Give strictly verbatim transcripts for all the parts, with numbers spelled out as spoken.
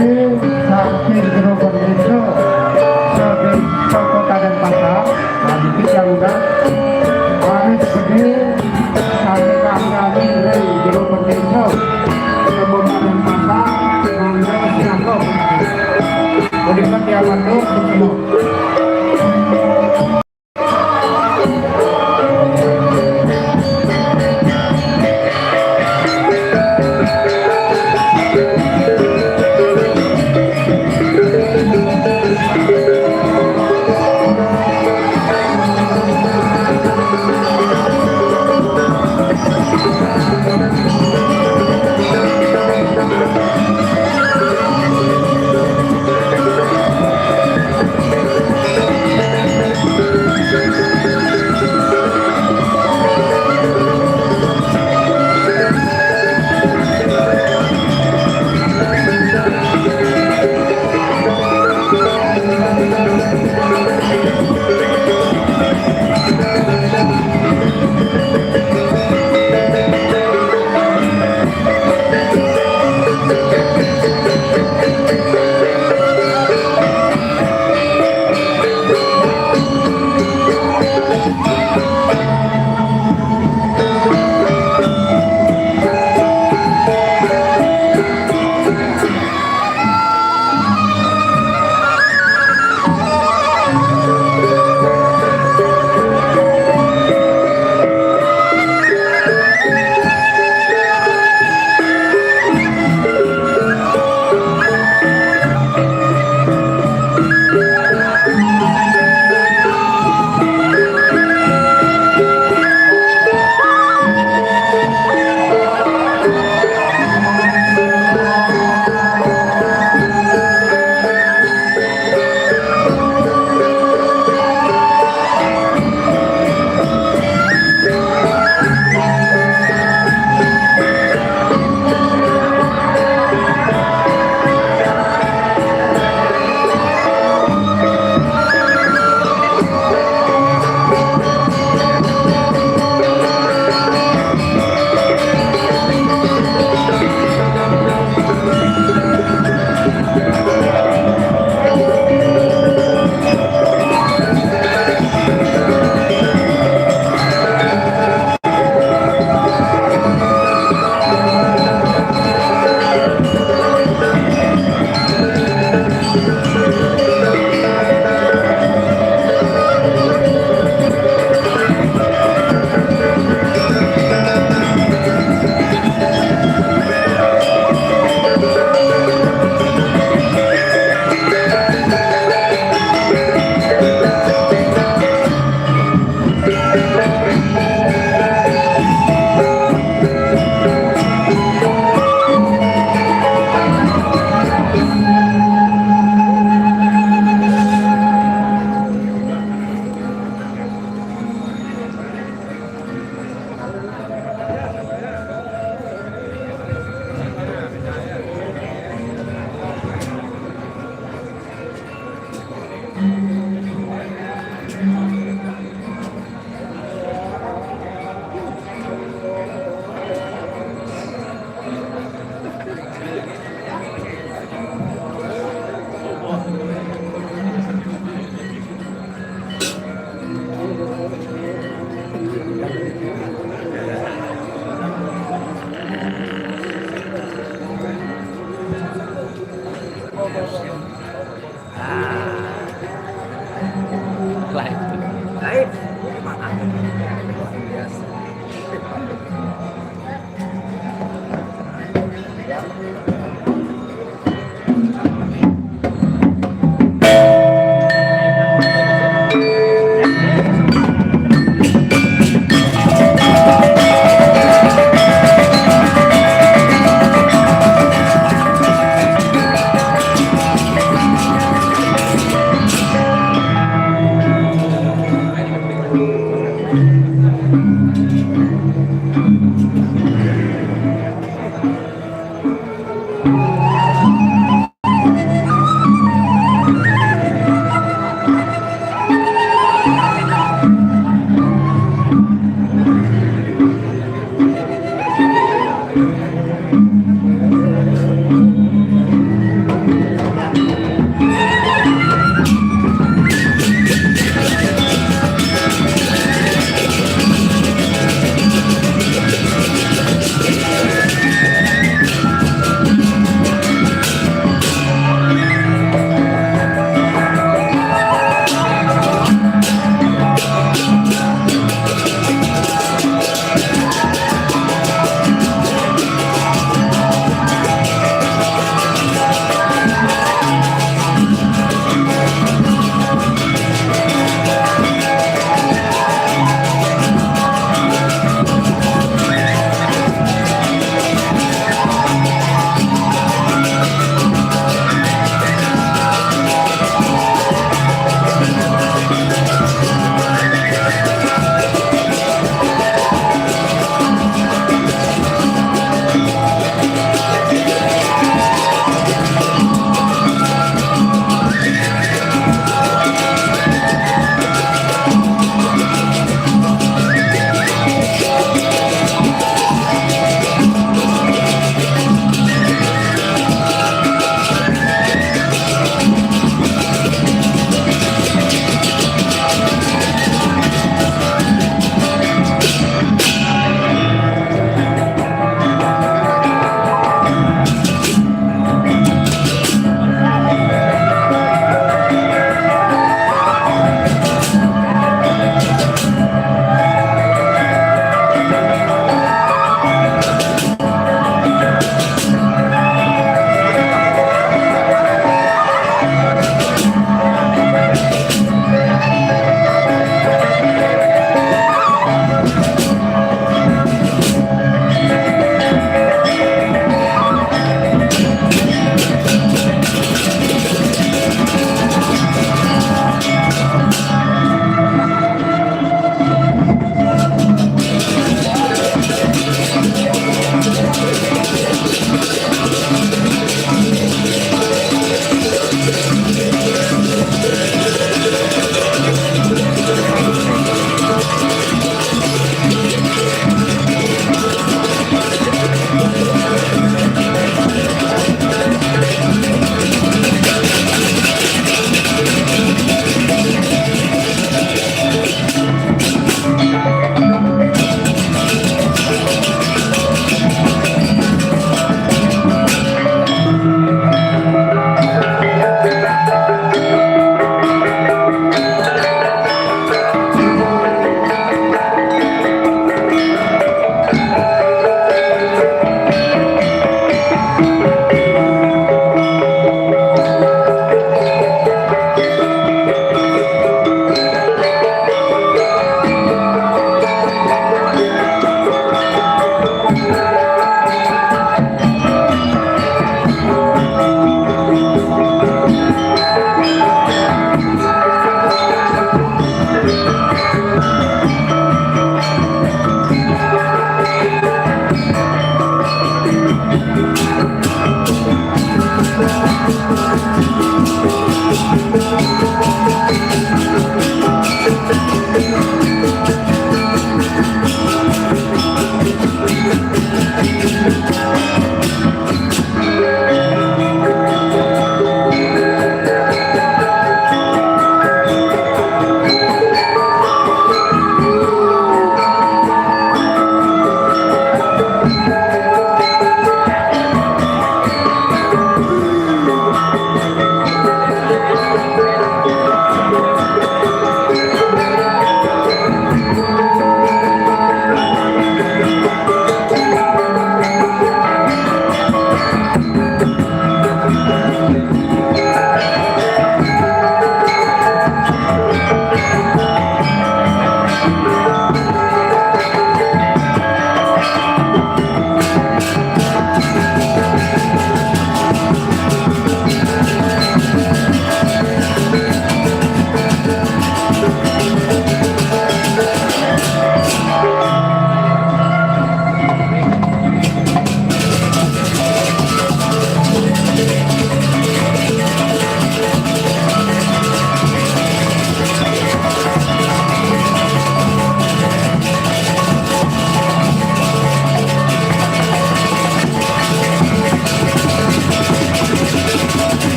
Saking Jero Bendesa, saking Kota Denpasar, nah, niki yang udah harus gede sampai kami dari Jero Bendesa, Kabupaten Denpasar, mangga siang kok. Udah kan dia matur, semua.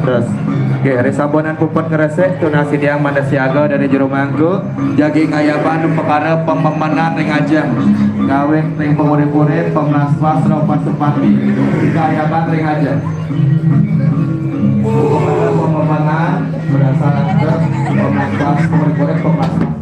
Terus, oke, ri sabonan puput ngresik, tunas titiang mangda siaga dané jero mangku, jagi ngayaban pekara pamemenan ring ajeng. Ngawit ring pangurip-urip, pamlaspas, ring pasupati, ngayaban ring ajeng. Pekara pamemenan, berdasar adat, pamlaspas, pangurip-urip, pamlaspas.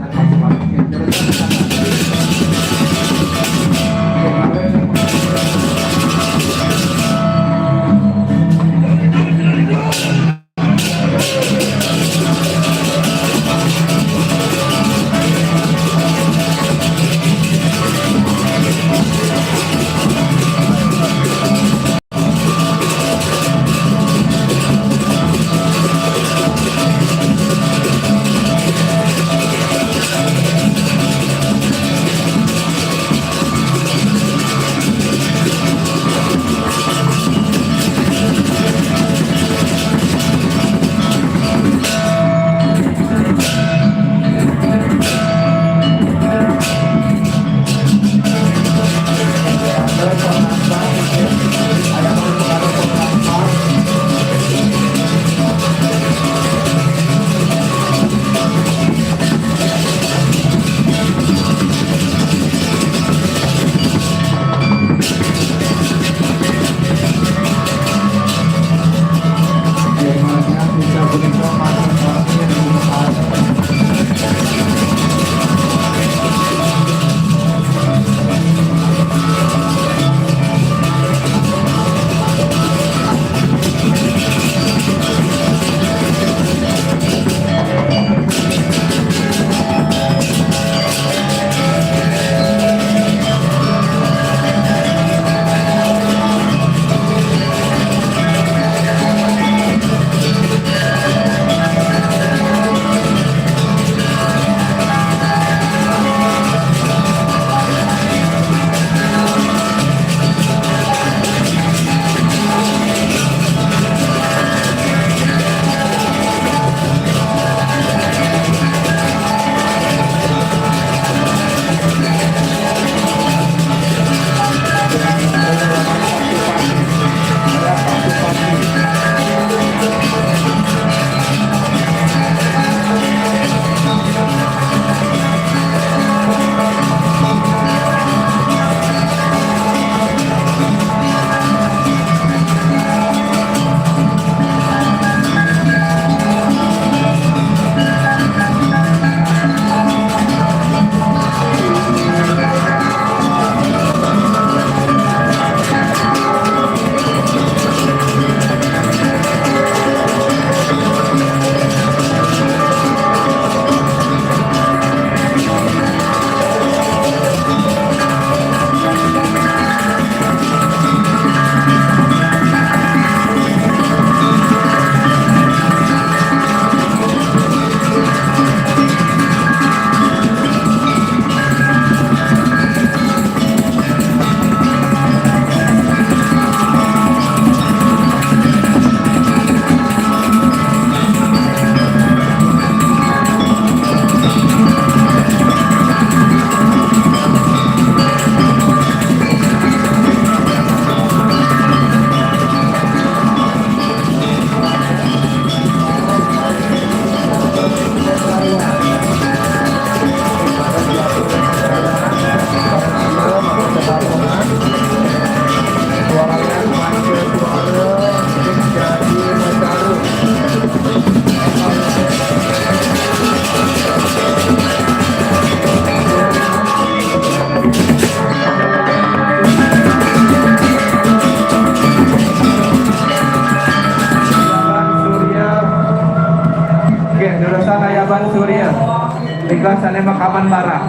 Oke, durusang ayaban Surya. Nika sané makaman barang.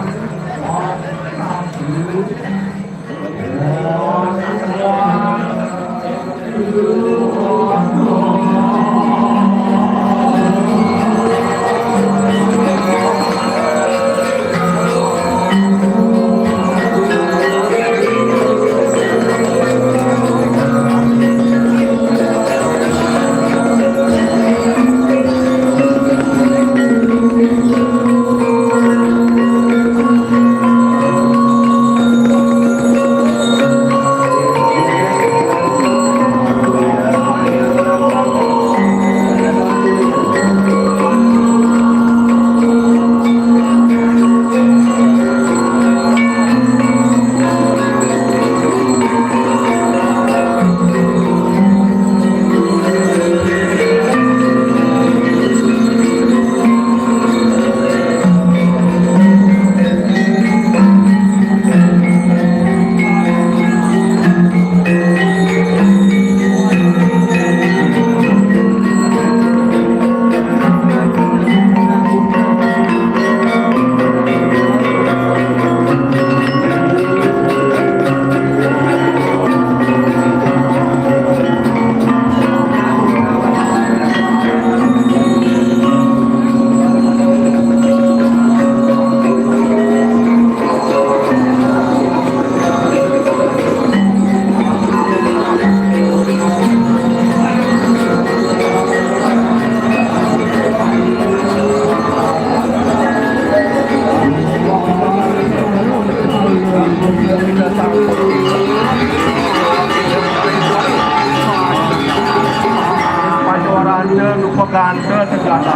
Pegante senjata.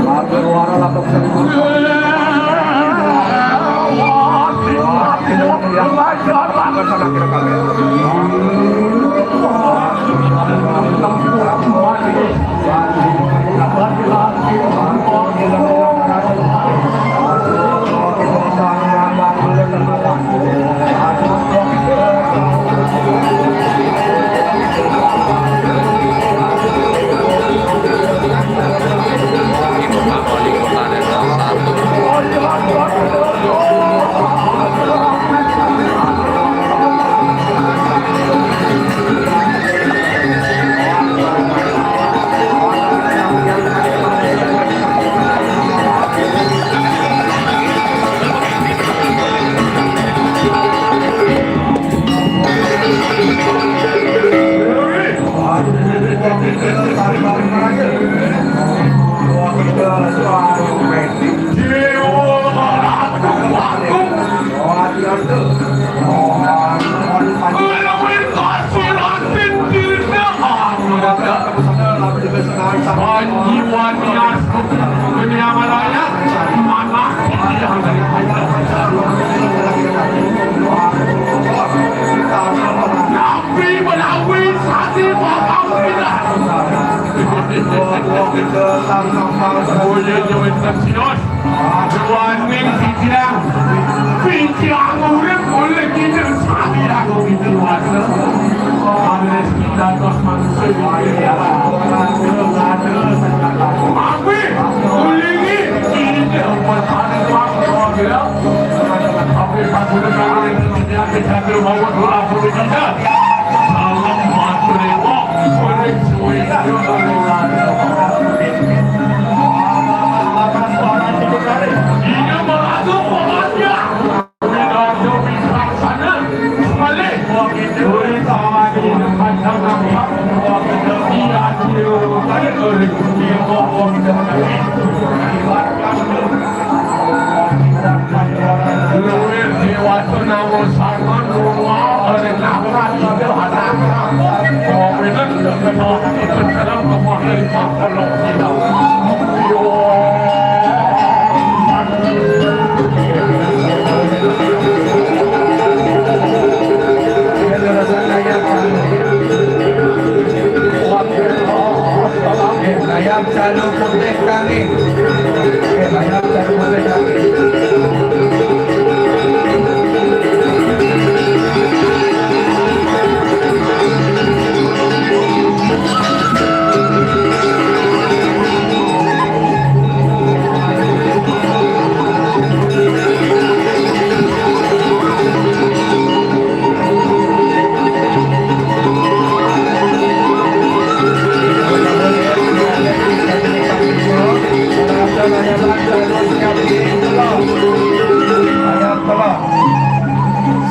Marga luar lakukan. Duaning titiang, titiang urip oleh kita sami aku kita luasa. Oleh kita tos manusia. Tapi, ulingi, kita buat ada waktu. Tapi, pas udah kali itu, kita kita bawa dua puluh juta. Salam buat Brewo. Oleh suwe. Ini melaju pohonnya. Melaju bijaksana. Malih. Duri tawani kandang nampak. Iya, diri. Luwih dewasa nawa sarwa nurwa oleh nafas itu anak. Kowe itu sudah kenal, itu dalam kemahir tak perlu kita. Ayam calu putih kami. Ayam calu putih kami.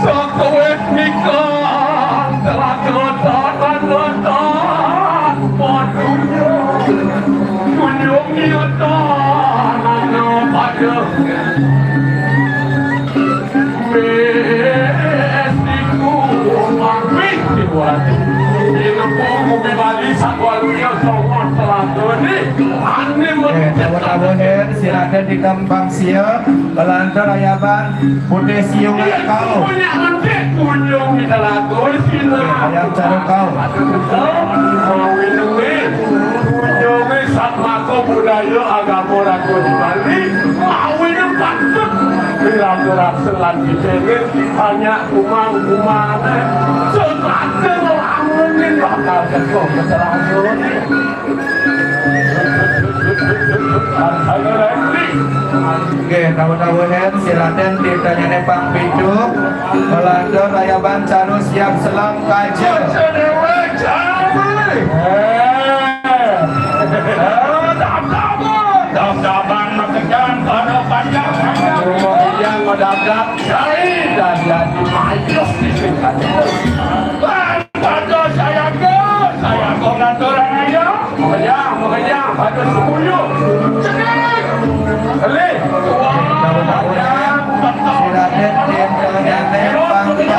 Sakawit nika, telaga tanah letak, padunya, kunjung nyata, nana pada. Mestiku, mangkih dibuat. Ilmu bumi Bali, sakwaluya, songon telaga ni. Ane. Oke, tamu-tamu, silakan di kembang sia. Kelantar ayaban putih siung kau. Punya mentik kunjung di telaga sini. Ayam caru kau. Mau minum ni. Kunjung ni satmako budaya agama raga di Bali. Mau minum patut. Di raga rasa lan di tengah. Banyak kumang-kumang. Sekata ngelamun ni bakal ketuk keterangan. Nggih, tamu-tamu, silakan ditanyane Pang Pitu. Melanda rayaban caru siap selam kaja. Dam-daman makejan pada panjang-panjang. Rumah yang medabdab cai dan jadi mayus di sini. Bang, pada saya ke, saya ke ngatur aja. Makanya, makanya, pada sepuluh. Cenik. Kelih. Silakan, silakan, bangsa.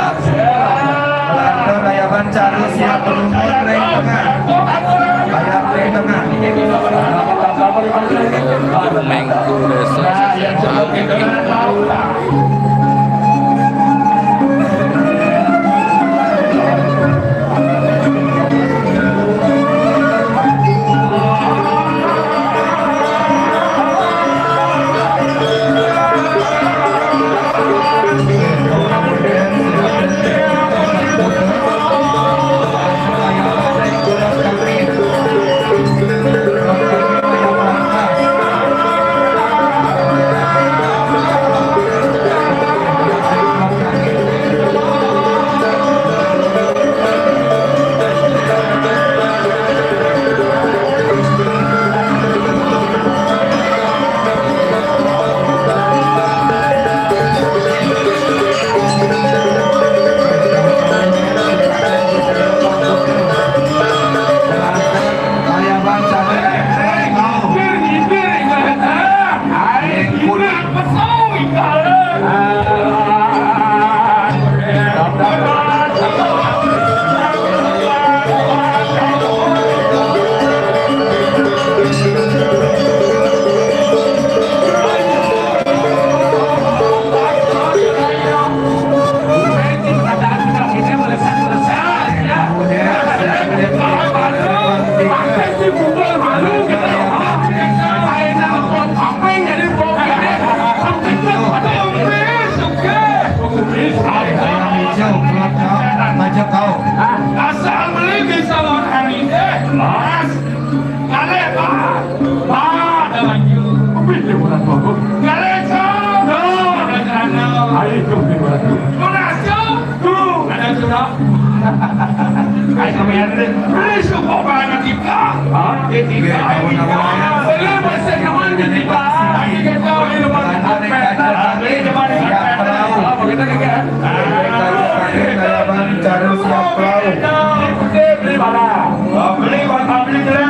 Lantur ayaban caru siap berumur ring tengah. Ayat ring tengah. Gareja. Ayo, jom, jom. Mana, jom? Tu. Ada tu, tak? Ay, kami ada. Beli suku banyak kita. Ha? Kita, kita. Beli mesin naman kita. Kita, kita, kita. Beli naman kita. Apa kita, kita? Beli mana? Beli mana? Beli mana?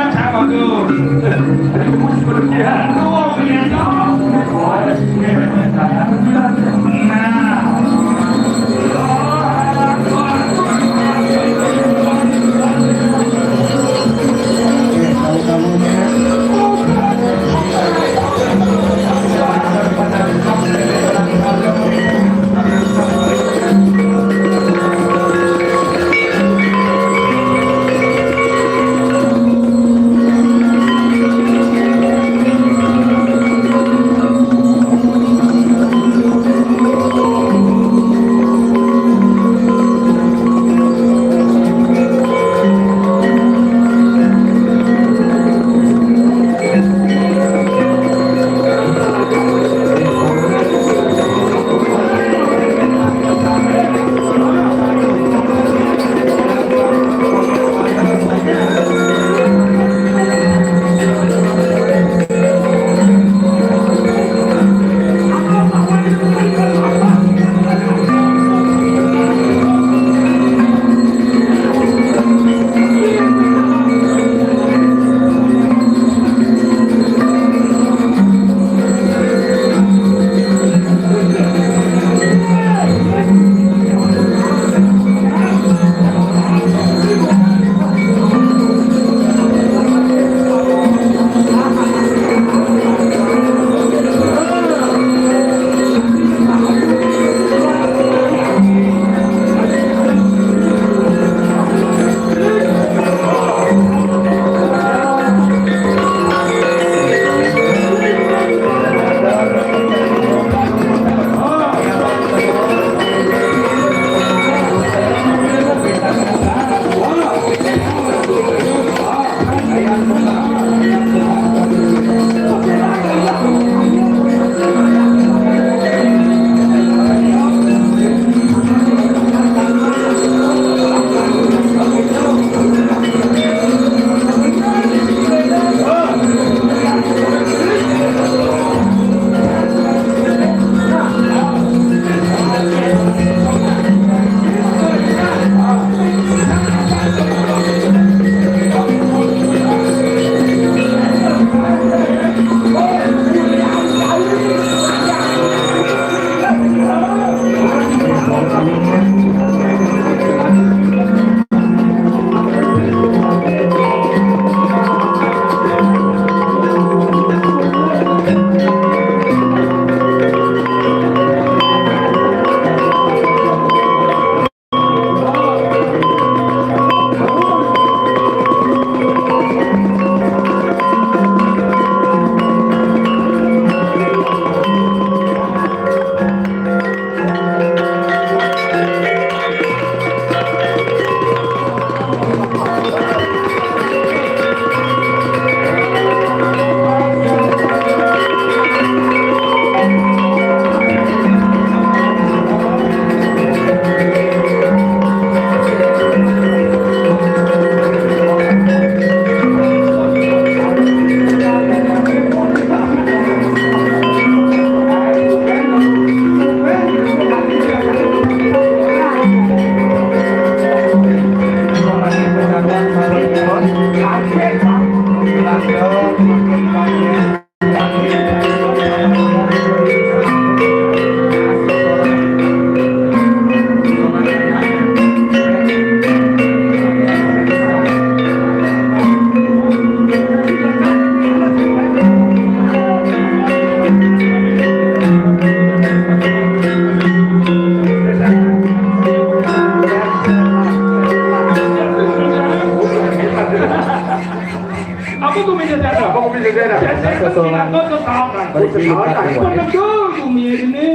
Apa gumi di sana? Apa gumi di sana? Kosongan. Kosongan. Balik di Betul gumi ini.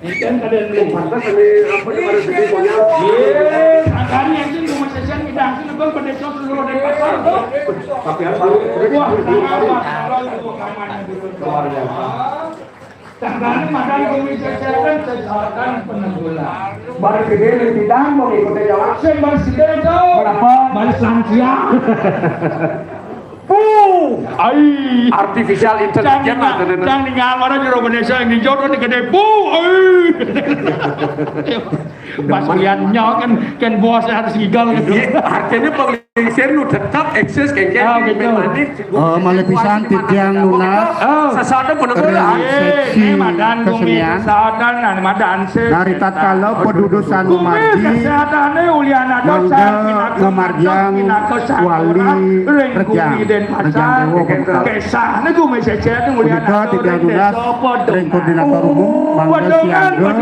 Ikan ada yang beli. Pantas ini apa di mana sini punya? Iya, angkanya itu gumi sesian kita. Bang, pendeta seluruh Denpasar. Tapi apa? Wah, luar biasa. Tanggané madan gumi cecéren cecatan penegulan. Bar gedé lintidang mau ngikutin jalan. Sing bar gedé to. Kenapa? Bar lansia. Puh. Ai. Artificial intelligence. Cang ningal, cang ningal, orang jero Indonesia yang hijau tuh gedé. Puh. Ai. Pas kuliahnya kan, kan bos harus ngigel gitu. Iya, artinya penglingsir nu tetap eksis, kayak Oh, gitu. Manis. Oh, malih pisan titiang nunas. Oh. Sesuatu pun Ring seksi ini madan gumi kesenian. Sesuatu, nah, madan se- Dari tatkala pedudusan Gumi umargi, kesehatané ulian ada mangga ngamargiang wali rejang, rejang déwa. Kesah niku gumi cecéten ulian ada titiang nunas ring koordinator umum, mangga siaga.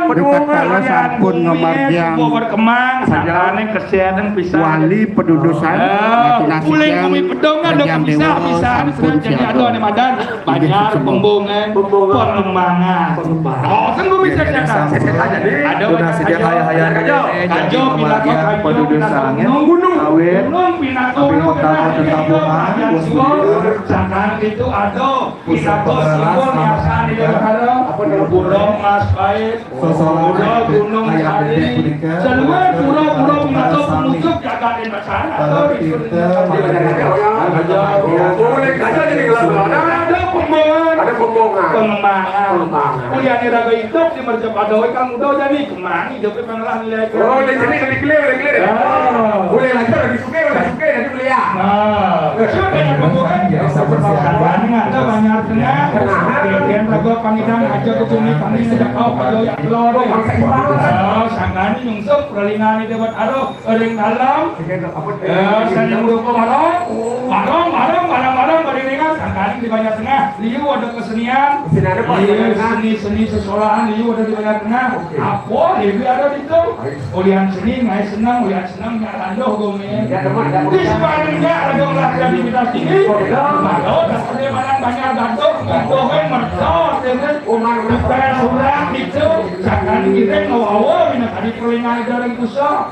Ring tatkala sampun ngamargiang Kemang, sangkaning kesehatan pisan. Wali pedudusan, eh, Ratu Nasib uling yang bumi pedong ada rejang bisa, déwa bisa, sampun bisa jadi siaga. Ada nih madan, banyak pembongan, pembongan. Pengembangan. Pengembangan. Oh, kan gumi cecéten. Ada Ratu Nasib yang hayah-hayah kajo, kajo, pinaka kajo, pedudusan pinaka gunung, gunung, pinaka gunung, pinaka gunung, sangkaning itu ada. Pusat pengerasan, apa namanya? Gunung Mas Pait, Sosolan Gunung Sari, seluruh pura-pura pinaka penutup jagat Denpasar. Kalau kita ada pembangunan. Ada pembangunan. Pengembangan. Pengembangan. Kuliah raga hidup di Mercapada, kan udah jadi kemang, hidupnya pengelah nilai. Oh, udah jadi, udah clear, udah clear. Ah. Boleh lancar, lagi suka, udah suka, nanti boleh ya. Nah, siapa yang ngomong kan? Ya, sama siapa? Sangganing ada banyak tengah. Kemudian raga pangidang aja ke sini, kami ngejak kau aja yang keluar. Oh, sangganing nyungsep, perlingan itu buat aduh, ring dalam. Ya, saya yang udah kau marong, marong, marong, marong, marong, beriringan, sangganing di banyak tengah. Liu ada kesenian. Seni ada, Pak. Iya, seni, seni sesekolahan, liu ada di banyak tengah. Oke. Apa, liu ada di situ. Ulian seni, ngai senang, ulian Nang nyaran doh gumi. Ya, teman, ya. Di sepanjangnya ada olah kreativitas tinggi. Oh, iya. Maka, tak perlu malang banyak datuk, gitu, kan, mercos, ya, kan? Bukan surang, gitu. Jangan ngiring, ngawa-awa, bina tadi perlingan dari pusat.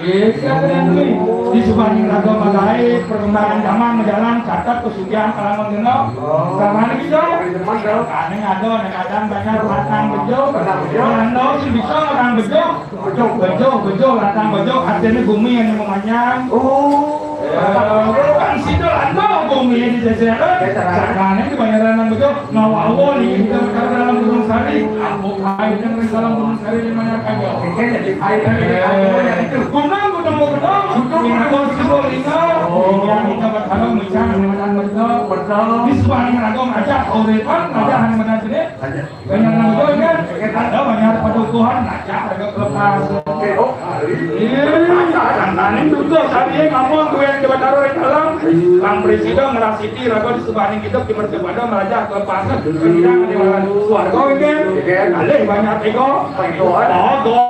Iya, kan, nih. Di sepanjang raga malai, perkembangan zaman, jalan, catat, pesugihan, kalangan genep. Oh. Zaman gitu. Zaman, ya. Kadang ada, kadang banyak, batang bejo. Batang bejo. Orang tahu sih bisa, orang bejo. Bejo, bejo, bejo, latang bejo, artinya bumi yang memanyang. Oh. Eh, kan situ latang bumi yang dijejer. Sakane kebanyaran nang bejo, ngawa-awa nih, kita berkata dalam Gunung Sari. Aku kain yang di dalam Gunung Sari di mana kayo. Oke, jadi air dari air itu. Gunung, gunung, gunung. Gunung, gunung, gunung, gunung. Oh. Yang kita berkata mencang, mencang, bejo. Bejo. Di sepanjang raga aja, uripan, aja, hanya benar sini. Aja. Banyak nang bejo kan? Ada banyak padukuhan, raja ada kelepas. Oke, oh, hari. Iya, tadi juga saya ngomong gue yang coba taruh di dalam. Bang Presiden ngerasiti raga di sebaning kita di mercepada meraja kelepasan. Kemudian di warga itu kan? Alih banyak ego. Ego. Ego.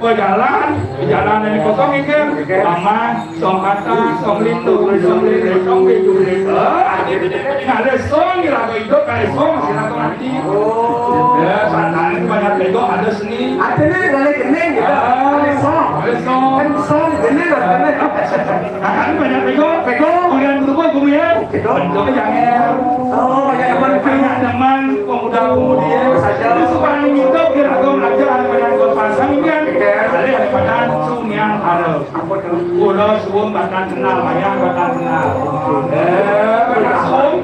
Berjalan, berjalan ini kosong ini. Mama, song kata, song lindu, song lili, song beju, lili. Ada song, kira apa itu, kayak song, kira apa nanti. Oh. Ya, sana ini banyak bego, ada seni. Ada nih, ada kening, gitu. Ah. Ada song. Ada song. Kan song, kening, ada kening. Akan banyak bego. Bego. Kemudian berubah, gue ya. Bego. Bentuknya jangan. Oh, banyak teman. Banyak teman. Pemuda-pemudi saja. Itu supaya hidup di raga aja, ada yang buat pasang ini kan. Ada, ada pada sunyian ada. Kula suwun bakal kenal, mayang bakal kenal. Eh, bakal suwun.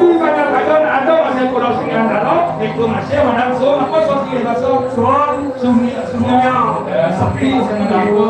Di banyak raga ada masih kula sunyian ada. Itu masih mana suwun apa sosial bahasa? Suwun. Sunyi, sunyi. Eh, sepi, saya nggak tahu.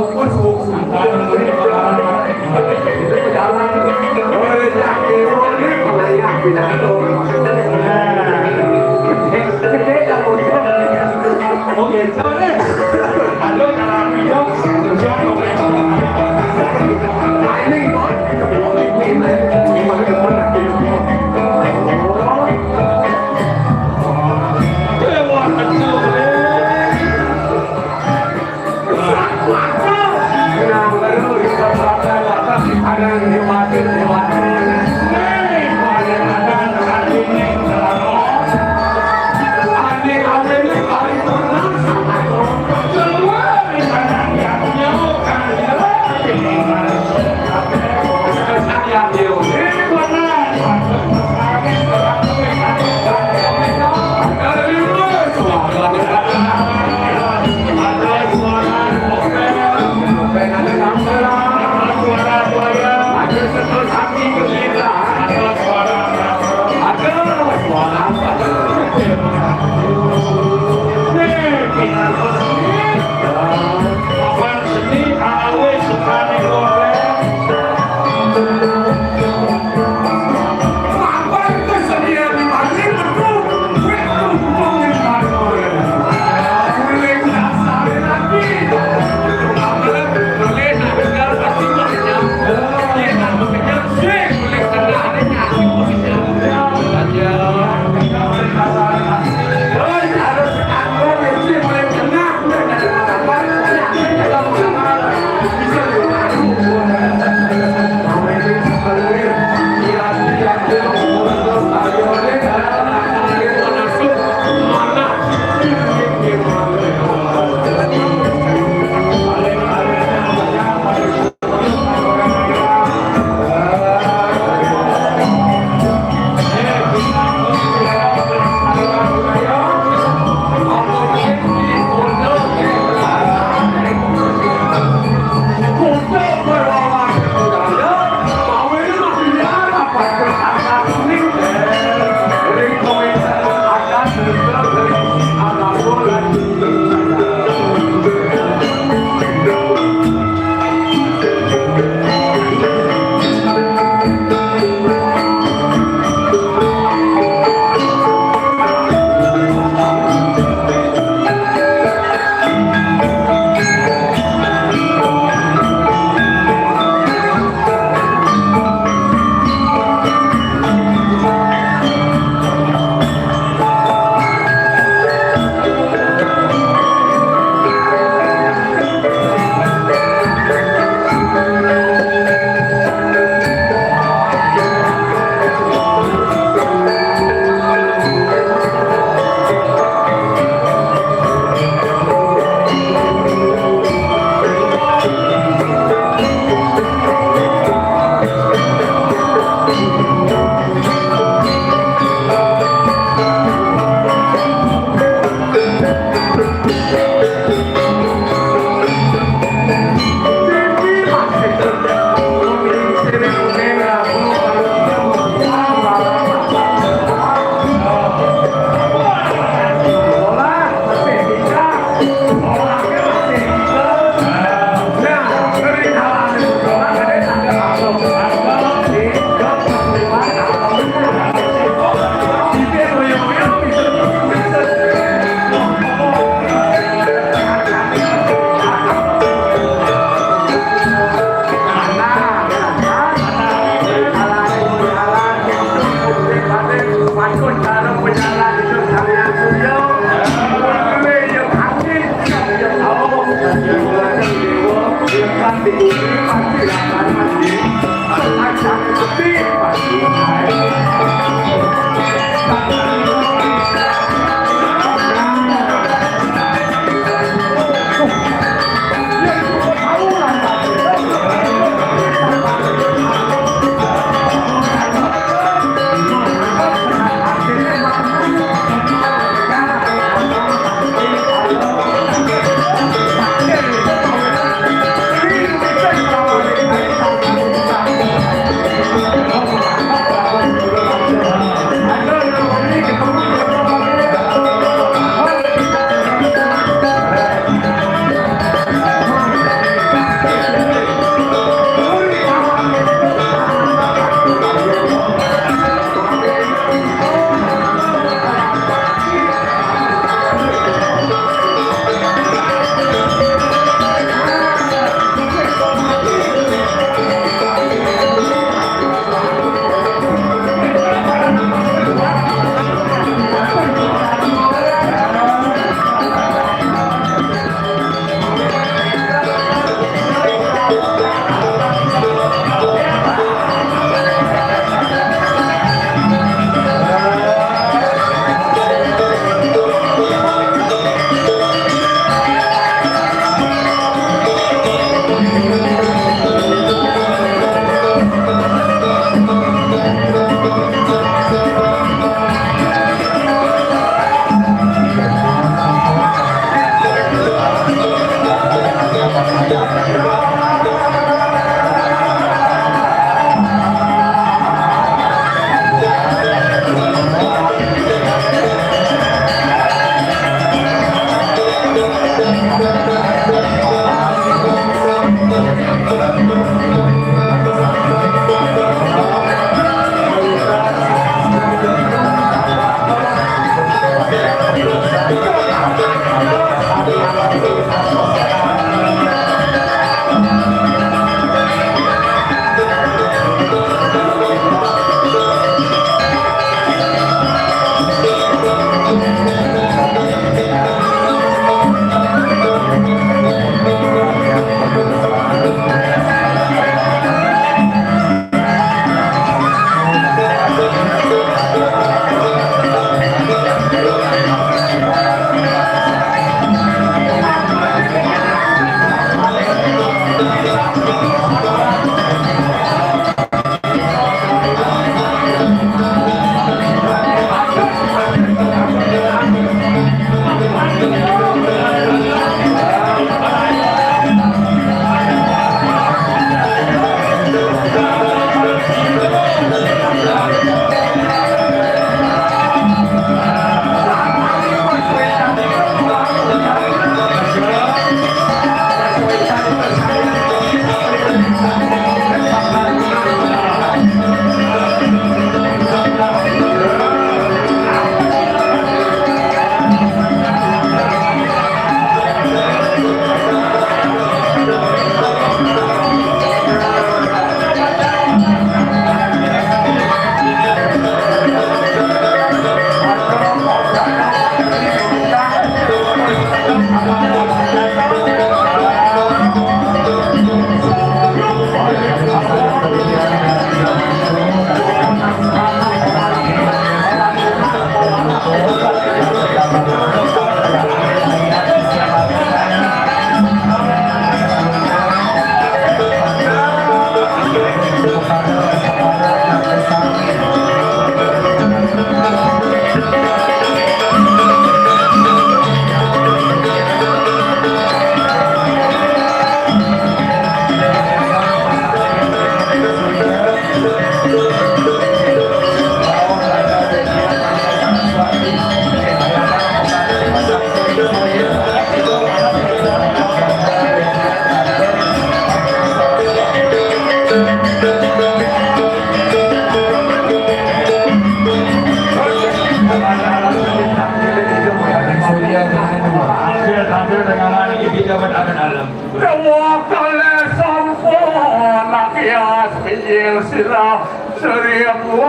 Tampil, tampil dengan anak ibu dapat akan alam. Dewa kalih sampun nakias pinjil sirah seribu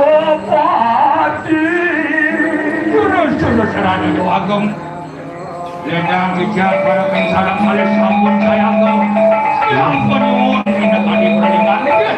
padi. Terus, terus, Rani Dewa Agung. Lendang bijak pada kencana kalih sampun kayangga. Ampun nyuwun, pinakani pralingane, nggih.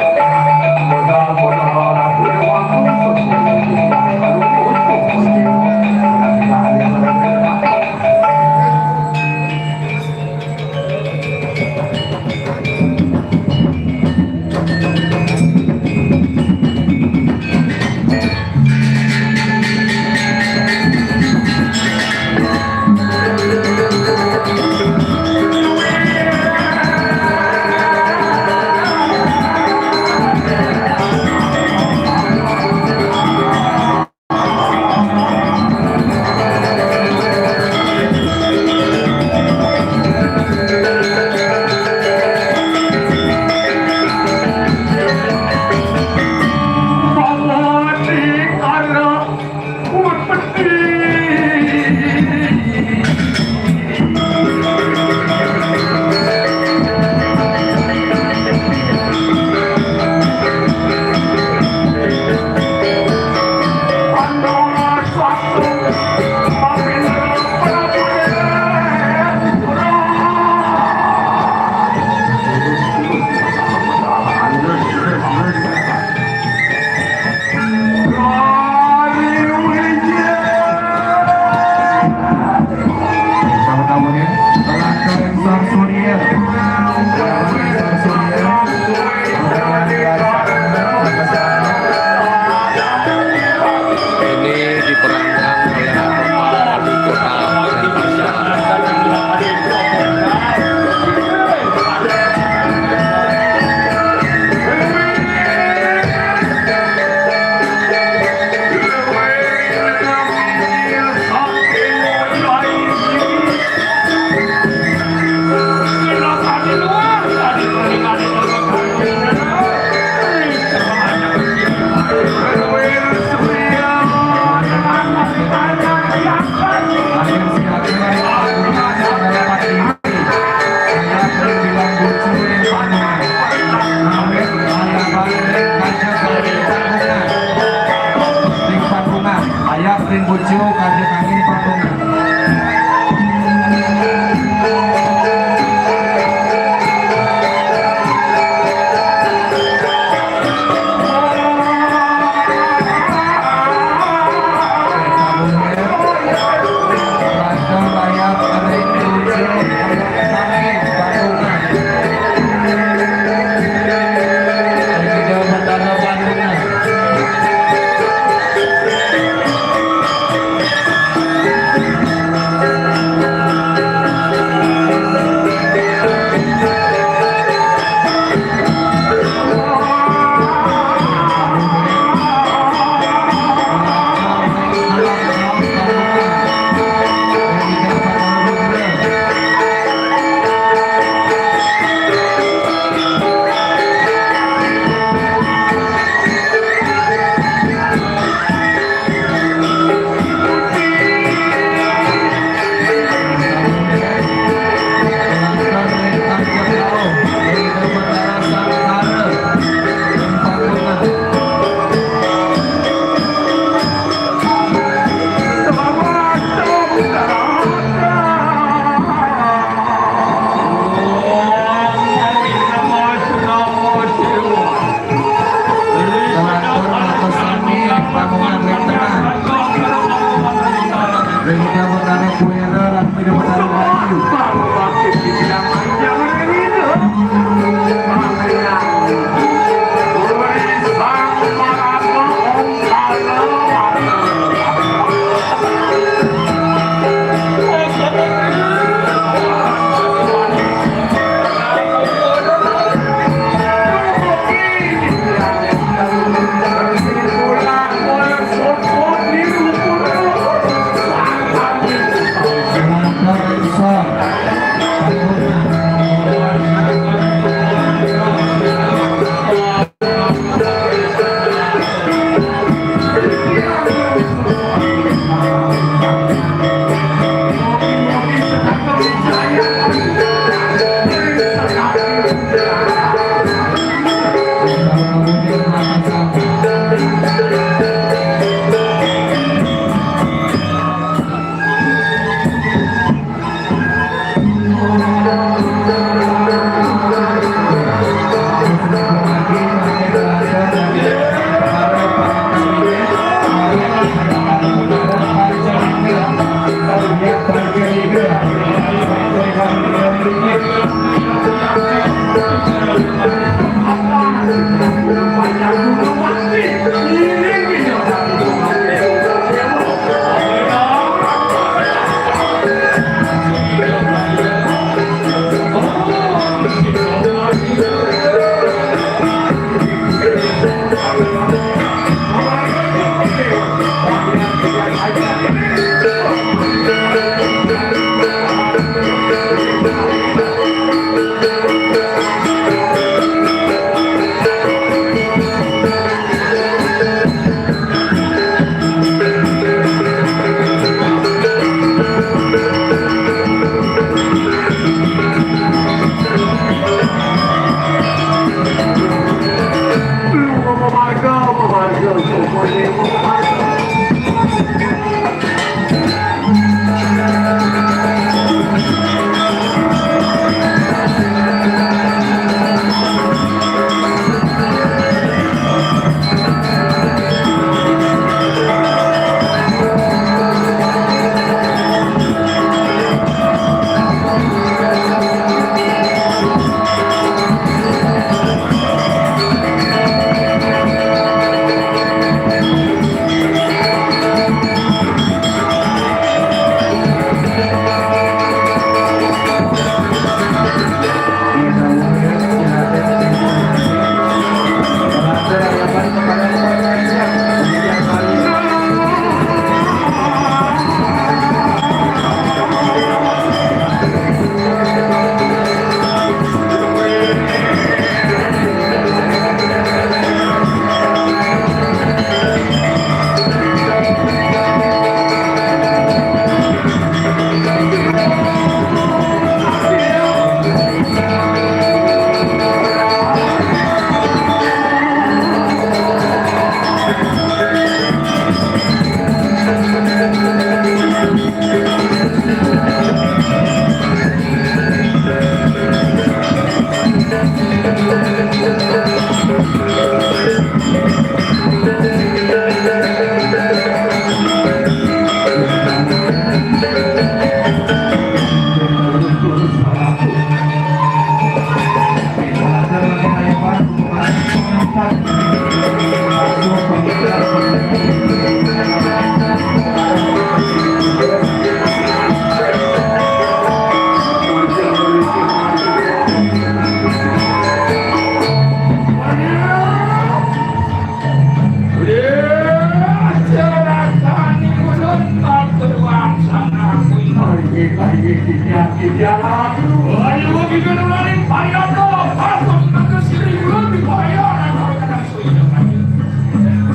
Ayo, kita nularin payah, dong. Aku mengaku siri, belum dibayar.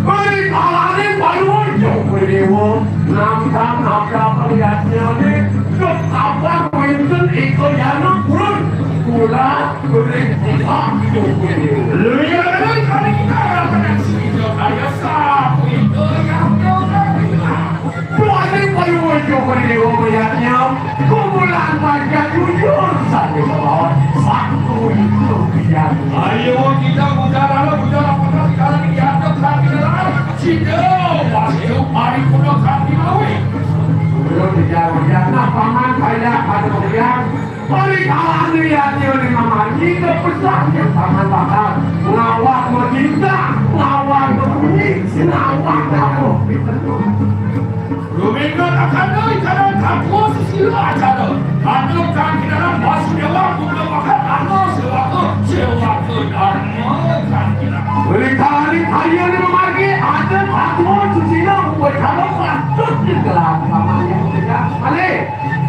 Beri kalane panuwun, Joko Dewa. Nangkang nabrak liatnya ni, kekabar wenten ika jana purun. Kula beri tiga, Joko Dewa. Lu yang ada kali kita akan sini, kaya sapu itu yang kau tak bilang. Beri panuwun, Joko Dewa, melihatnya. Kumpulan raja jujur, satu lawan satu itu biar. Ayo, kita putar, lalu putar, apakah sekarang ini ada perang di dalam? Sida, pasti hari pun akan dilawi. Belum dijawab, ya, nah, paman, saya ada melihat. Balik alam lihat dia di mama, ini pesan yang paman bakal. Ngawak meminta, ngawak berbunyi, ngawak kamu. Lumingkut akan deui kana katua sesila acara. Anu kang kinarang Basudewa kudu makan anu sewaka, sewaka dharma kang kinarang. Beri kali kalian yang memargi ada katua sesila buat kalau patut digelar sama yang tidak. Ale,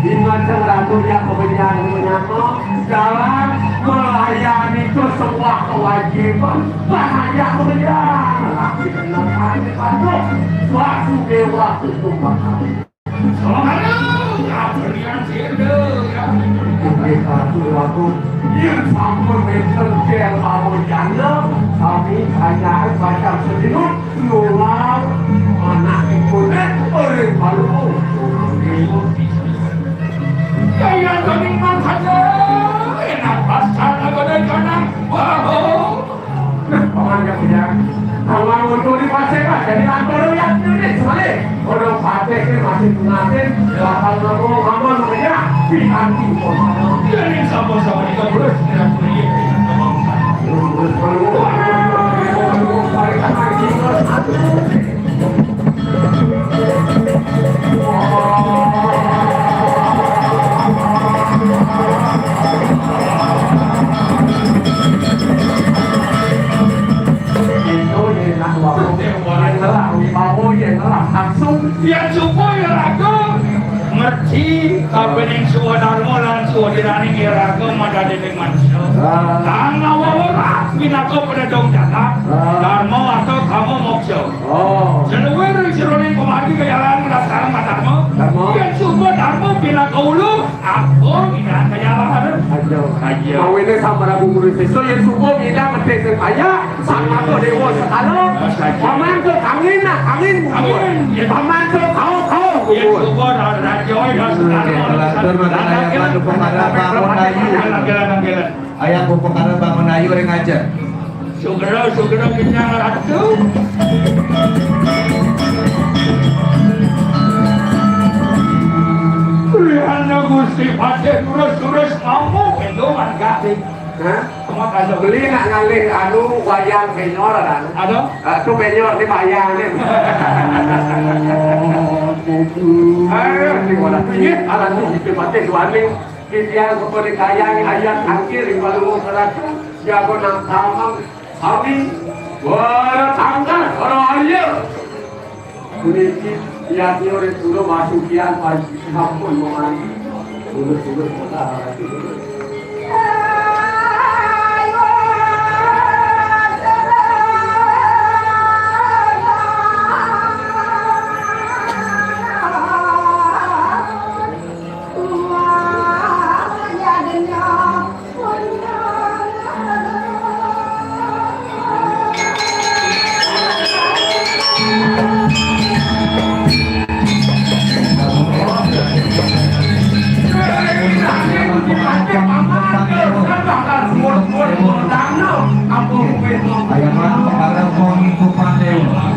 di macam ratu yang kemudian menyapa, sekarang melayani itu sebuah kewajiban. Bahaya kemudian lelaki benar kali patut. Basudewa kudu makan. Yen sampun wénten kér mawon janda, sami kayake macam sedinut, nular anakipun, eh, ring baluh. Kaya kening mangkana, enak pasar nagara kanang. Wah. Sing pengantin bakal ngomong apa namanya? Piranti. Iya, nih, sama-sama kita terus, kita terus. Itu ya, nak, warung. Yang telah, mau yang telah langsung. Ya, cukup ya, langsung. Ngerti, kabening swadarma lan swadiraning iraga madaning manusa. Ah. Kang ngawa werat pinaka pededong jagat. Ah. Dharma warta kama moksha. Oh. Seluwih ring jeroning pamargi kayalan nglaksanaken dharma. Dharma. Yen suba dharma pinaka ulu, ampun pidan kayalan. Aduh. Aduh. Mawine Sang Prabu Murisesa yen suba ngidang gedhe sing kaya, Sang Nata Dewa Sekala, pamangke kangin, nah, kangin. Kangin, ya. Pamangke kawo, kawo. Ya, syukur, Raja, ya, Sekala. Oke, lantur mangke ayah Upakara bangun ayu. Ayah Upakara bangun ayu ring aja. Sugra, sugra kenyang Ratu. Rihana Gusti Patih terus-terus ngamuk, itu man gating. Hah? Beli nak ngalih anu wayang penyor kan? Ada? Ah, tu penyor ni bayang ni. Aduh, ni wala tinggi, alam ni hidup mati suami. Titiang kepada kayang ayat akhir di Palungguh Keratu, jago nang tamang, kami, wara tangkar, wara arya. Puniki yadnya oleh Suro Masukian, sampun memanggil. Suro-suro, kota, Ayaman para pengikutan dewa.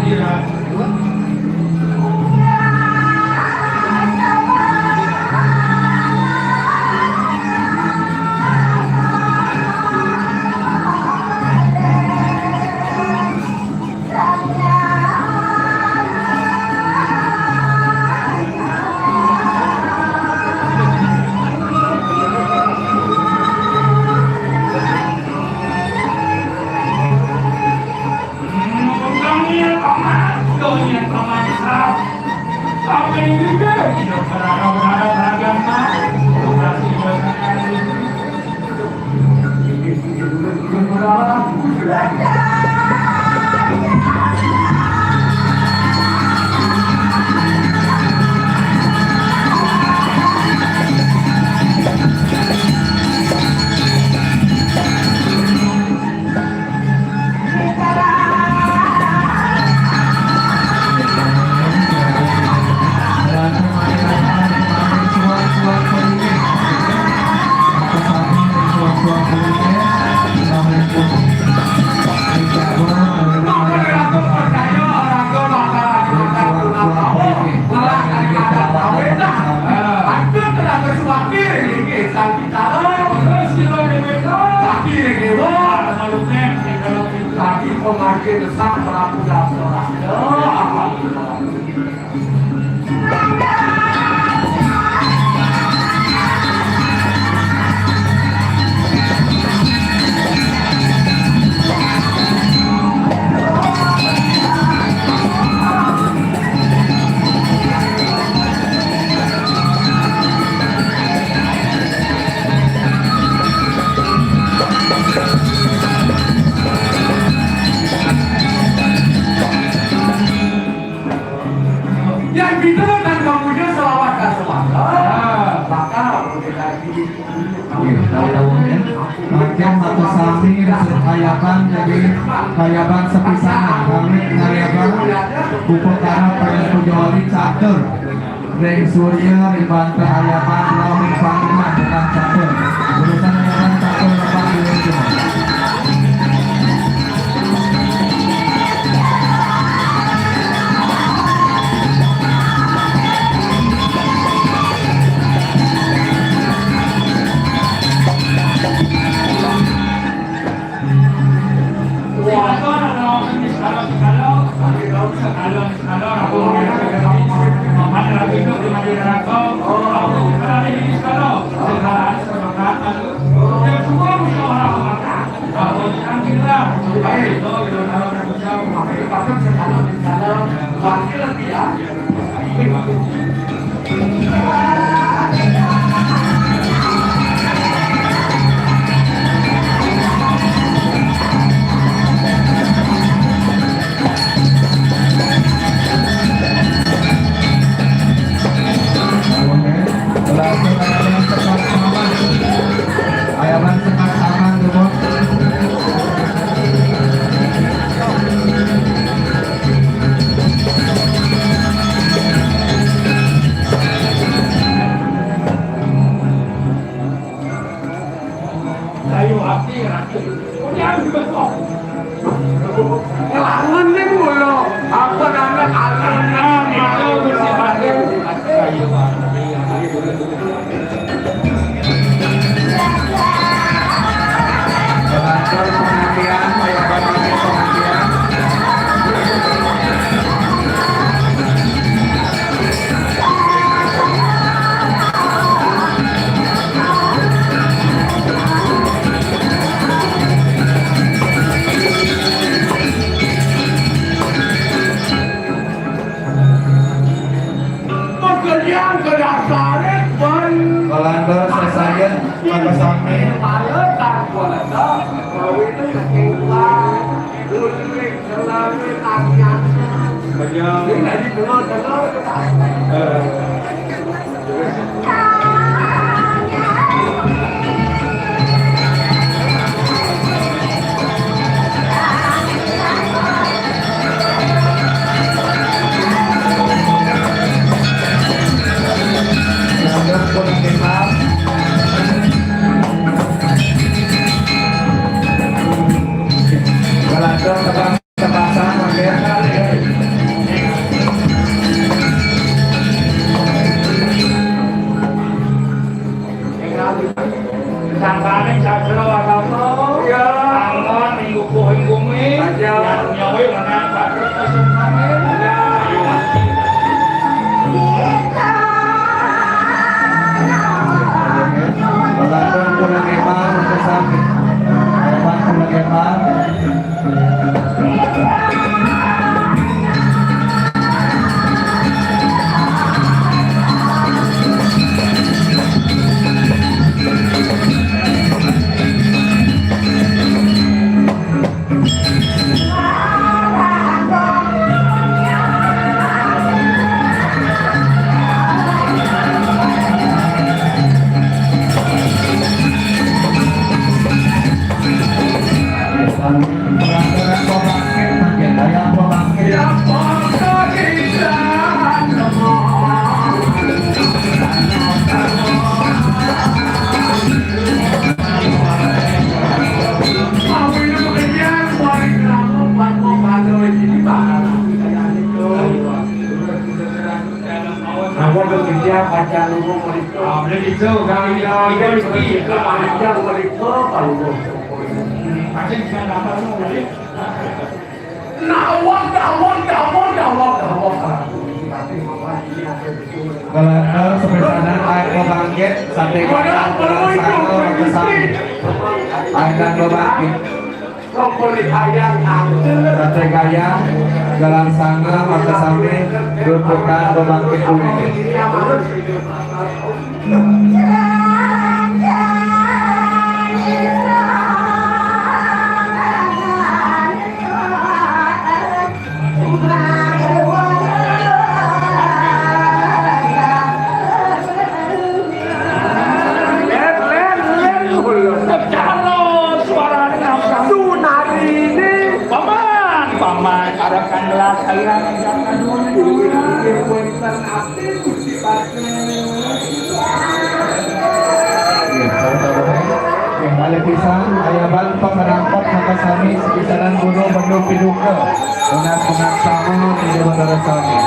Tapi pemakai besar Prabu Dasaraja. Yang gitu kan kamunya selawat dan selawat. Bakal kita lagi. Oke, tahu-tahu ya. Mangkin matur sami resep kayaban, jadi kayaban sepisanan. Kami kayaban Upakara Prabu Jawali catur. Ring Surya, ring Bantah Ayaman, Rawing Pangunan, bukan catur. Urusan Ayaman catur lepas dulu. Ayaman sekat aman, Kemot. Kayu api, ratu. Punya dibetok. Ngelawan nih mulu. Apa namanya? Alam. Itu bersih banget. Kayu api. Pekerjaan ke dasar, Bang. Kalantar sesaya, maka sampai. Paletan kuasa, kawin keluar, ulik selalu tanya. Betul. Ini tadi dengar-dengar. Eh. Sangkane sastra watama. Ya. Angon ing kukuhing bumi. Aja. Yang nyawa menang pada kesungkangan. Ya. Belakang pulang emang, pesan. Emang pulang emang. Awak bekerja panjang umur mereka. Ah, boleh gitu. Kalau dia pergi, itu panjang mereka, kalau Nawak, nawak, nawak, nawak, nawak. Kalau, kalau sepesanan air kebangkit, sate kacang, sate kebangkit. Air dan kebangkit. Sate gaya, galang sanga, mata sami, dudukan bebangkit kuning. Len, len, len, suarane ngambang. Sunarine. Paman, paman, karakan lah saya. Yang paling pisang, ayaban, pamanangkot, maka sami, sepisanan gunung, bendung piduka. Unak-unak sama, tidak bener sami.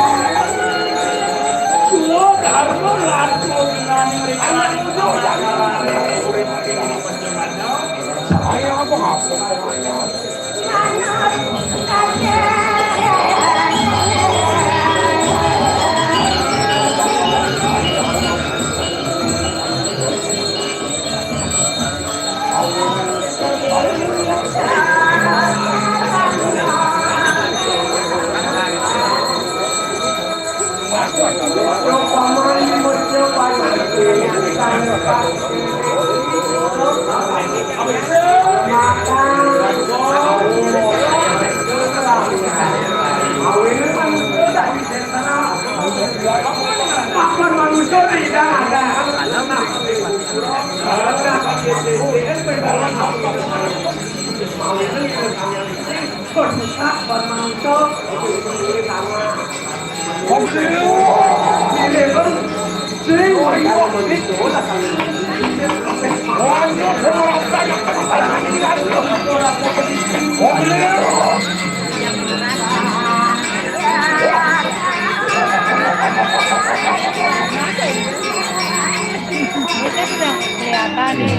Itu sudah kelihatan nih.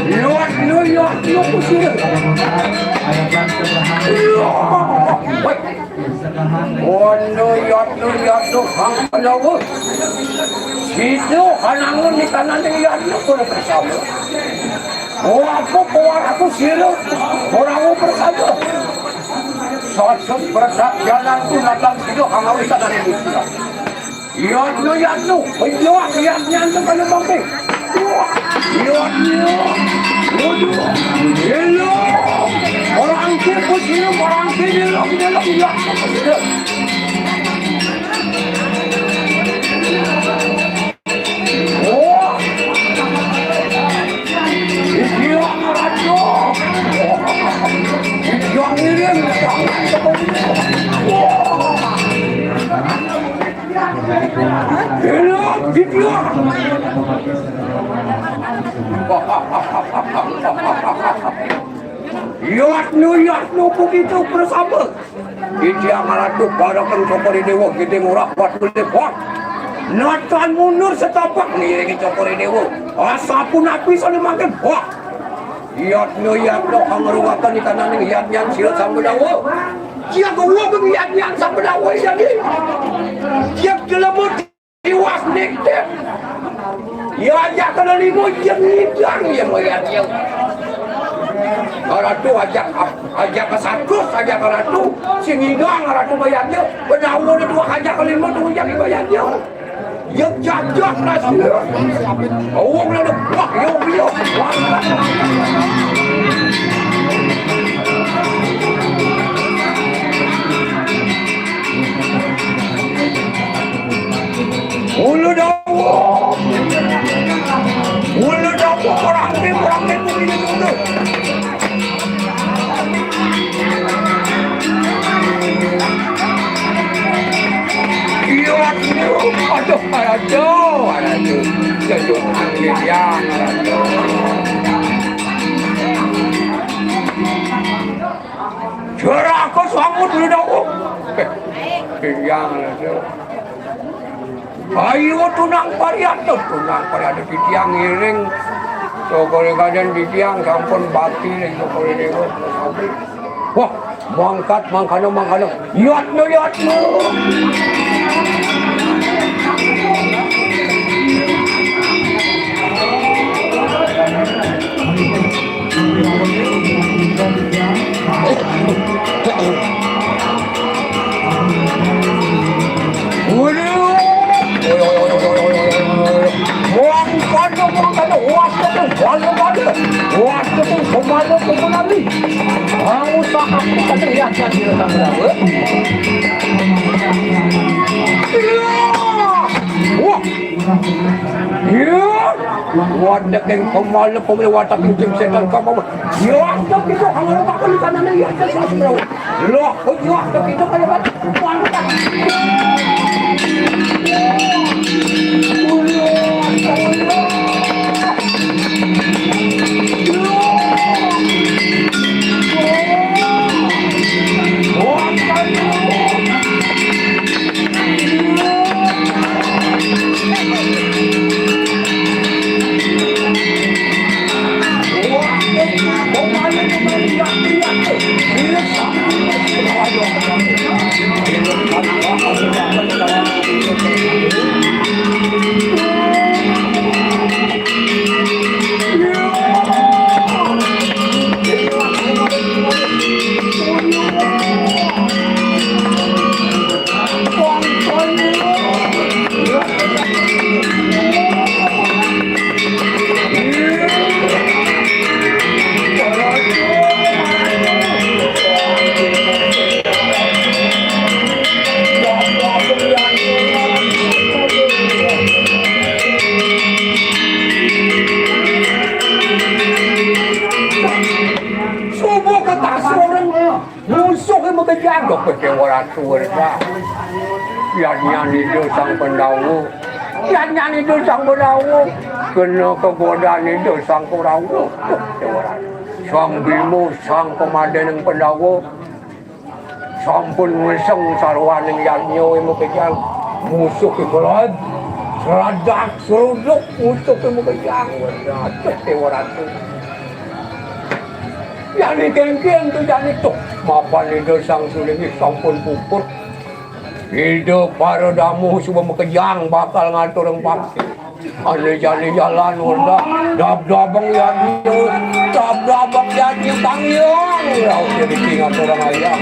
Liwat lu, liwat lu, kusir. Woi. Ono, liwat lu, liwat lu, hang pelawa. Situ hanangun di kanan, liwat lu, kudu bersama. Oh, aku, kuat aku, siru, orang mau bersama. Sosok berdak jalan tu, datang situ, hang awis dari itu. Yadno, yadno, penjual, yadnya itu kalau bangke. Yadnya, waduh, hello. Orang ke pusing, orang ke dalam, dalam, yadno. Oh, dia, yadno. Yang ini, wah. Yatno, yatno, begitu bersama. Ija maratu barakan Cokor Dewa, gede murah buat boleh, wah. Natan mundur setapak, ngiringi Cokor Dewa. Asapun api saling makin, wah. Yatno, yatno, kang ruwakan di kananing yatnyan sira sambedawa. Dia kewa ke yatnyan sambedawa jadi. Dia gelem tiwas nitip. Ya ajak kena lima, dia ngidang, ya melihat dia. Ratu ajak, ajak ke satu, ajak ke ratu, si ngidang ratu bayar dia. Bedawa dia dua ajak ke lima, tu ajak bayar dia. Yang jajak nasi. Awak lalu, wah, yo, yo. Ulu dawa. Ulu dawa, orang tim, orang tim, begini, begini. Iya, aduh, aduh, aduh, aduh. Sejuk angin yang, aduh. Jeraka sambut dulu dawuh. Yang, aduh. Ayo tunang pariantos, tunang pariantos titiang ngiring. Sokore kaden titiang sampun bakti ring Sokore Dewa. Wah, mangkat mangkana mangkana. Yatna yatna. Wah! Iya. Watek ing pemale, pemale watek ing tim setan kamu. Iya, watek itu kalau tak kena tanah ya, saya sudah. Loh, kok iya, watek itu kalau kan. Musuh makejang, Déwa Ratu Wersa. Yadnyan Ida Sang Pandhawa. Yadnyan Ida Sang Pandhawa. Kena kagodan Ida Sang Korawa. Déwa Ratu. Sang Bima, Sang Pamadening Pandhawa. Sampun ngeseng sarwaning yadnya makejang. Musuh iku lain. Seradak, seruduk, musuh makejang. Waduh, Déwa Ratu. Jani kéngkén to jani to. Mapan Ida Sang Sulinggih sampun puput. Ida para damuh suba makejang bakal ngaturang bakti. Ané jani jalan Wersa. Dab-dabeng yadnya. Dab-dabeng yadnya Kang Hyang. Rauh jadi ngaturang ayah.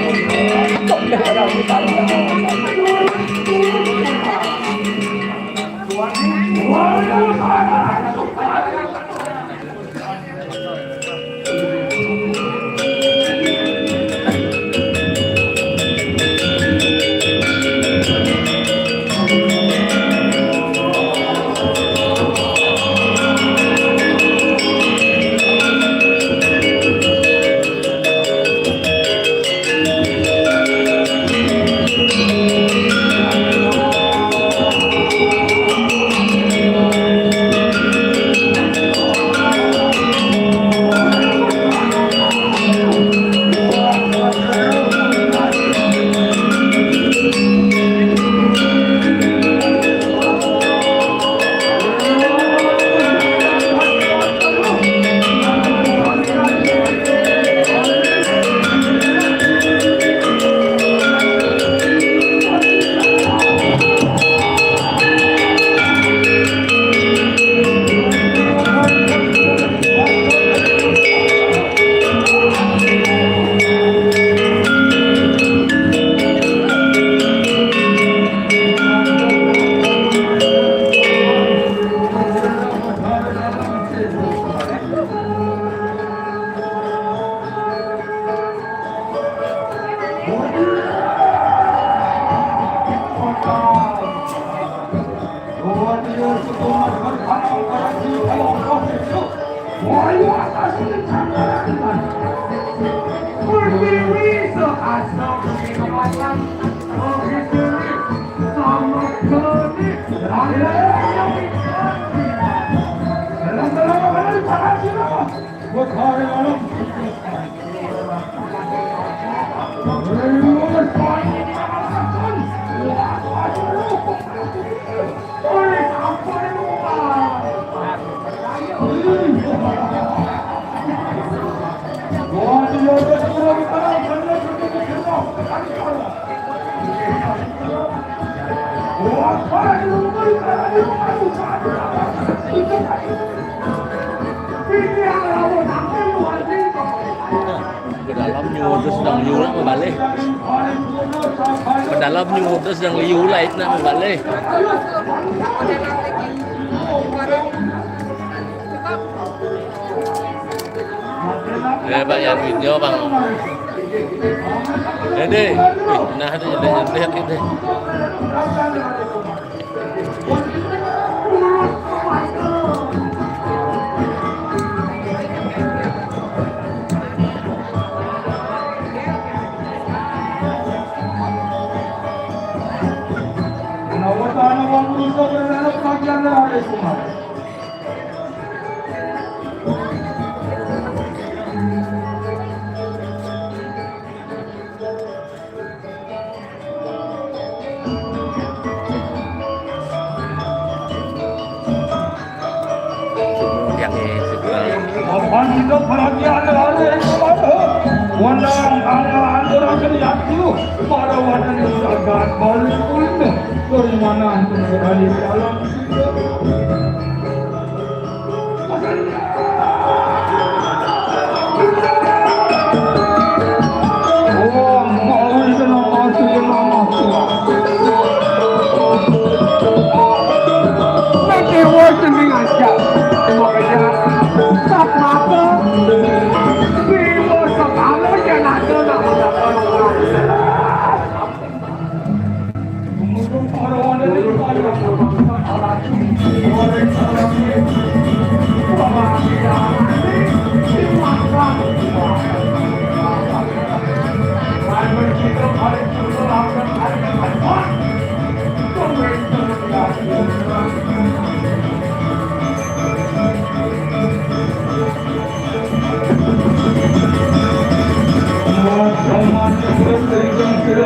Pedalam nyuwuh sedeng liu nak mabalih. Pedalam nyuwuh sedeng liu lain nak mabalih. Ya, Pak Yan Widya, Bang. Dede. Wih, nah, dede, dede, dede. Yang ini sebelah. Apan kita perhatian dari itu, Wenang angga antara kelihat dulu pada wadah yang jagat balik kulino dari mana untuk berada di dalam.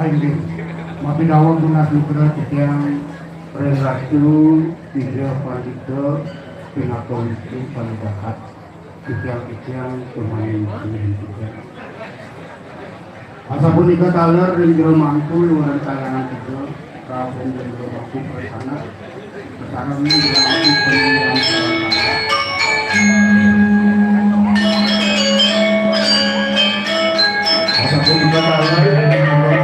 Aing gé, mapidawang tunas nugra titiang Rén Ratu, Ida Pandita, Pinaka Wisnu Panidahat. Titiang-titiang tumaning kuning titiang. Asapunika taler ring jero mangku luhuran kayangan tiga, Raden ring jero mangku prasana, prasana ring jero mangku panyuwun. Asapunika taler ring jero mangku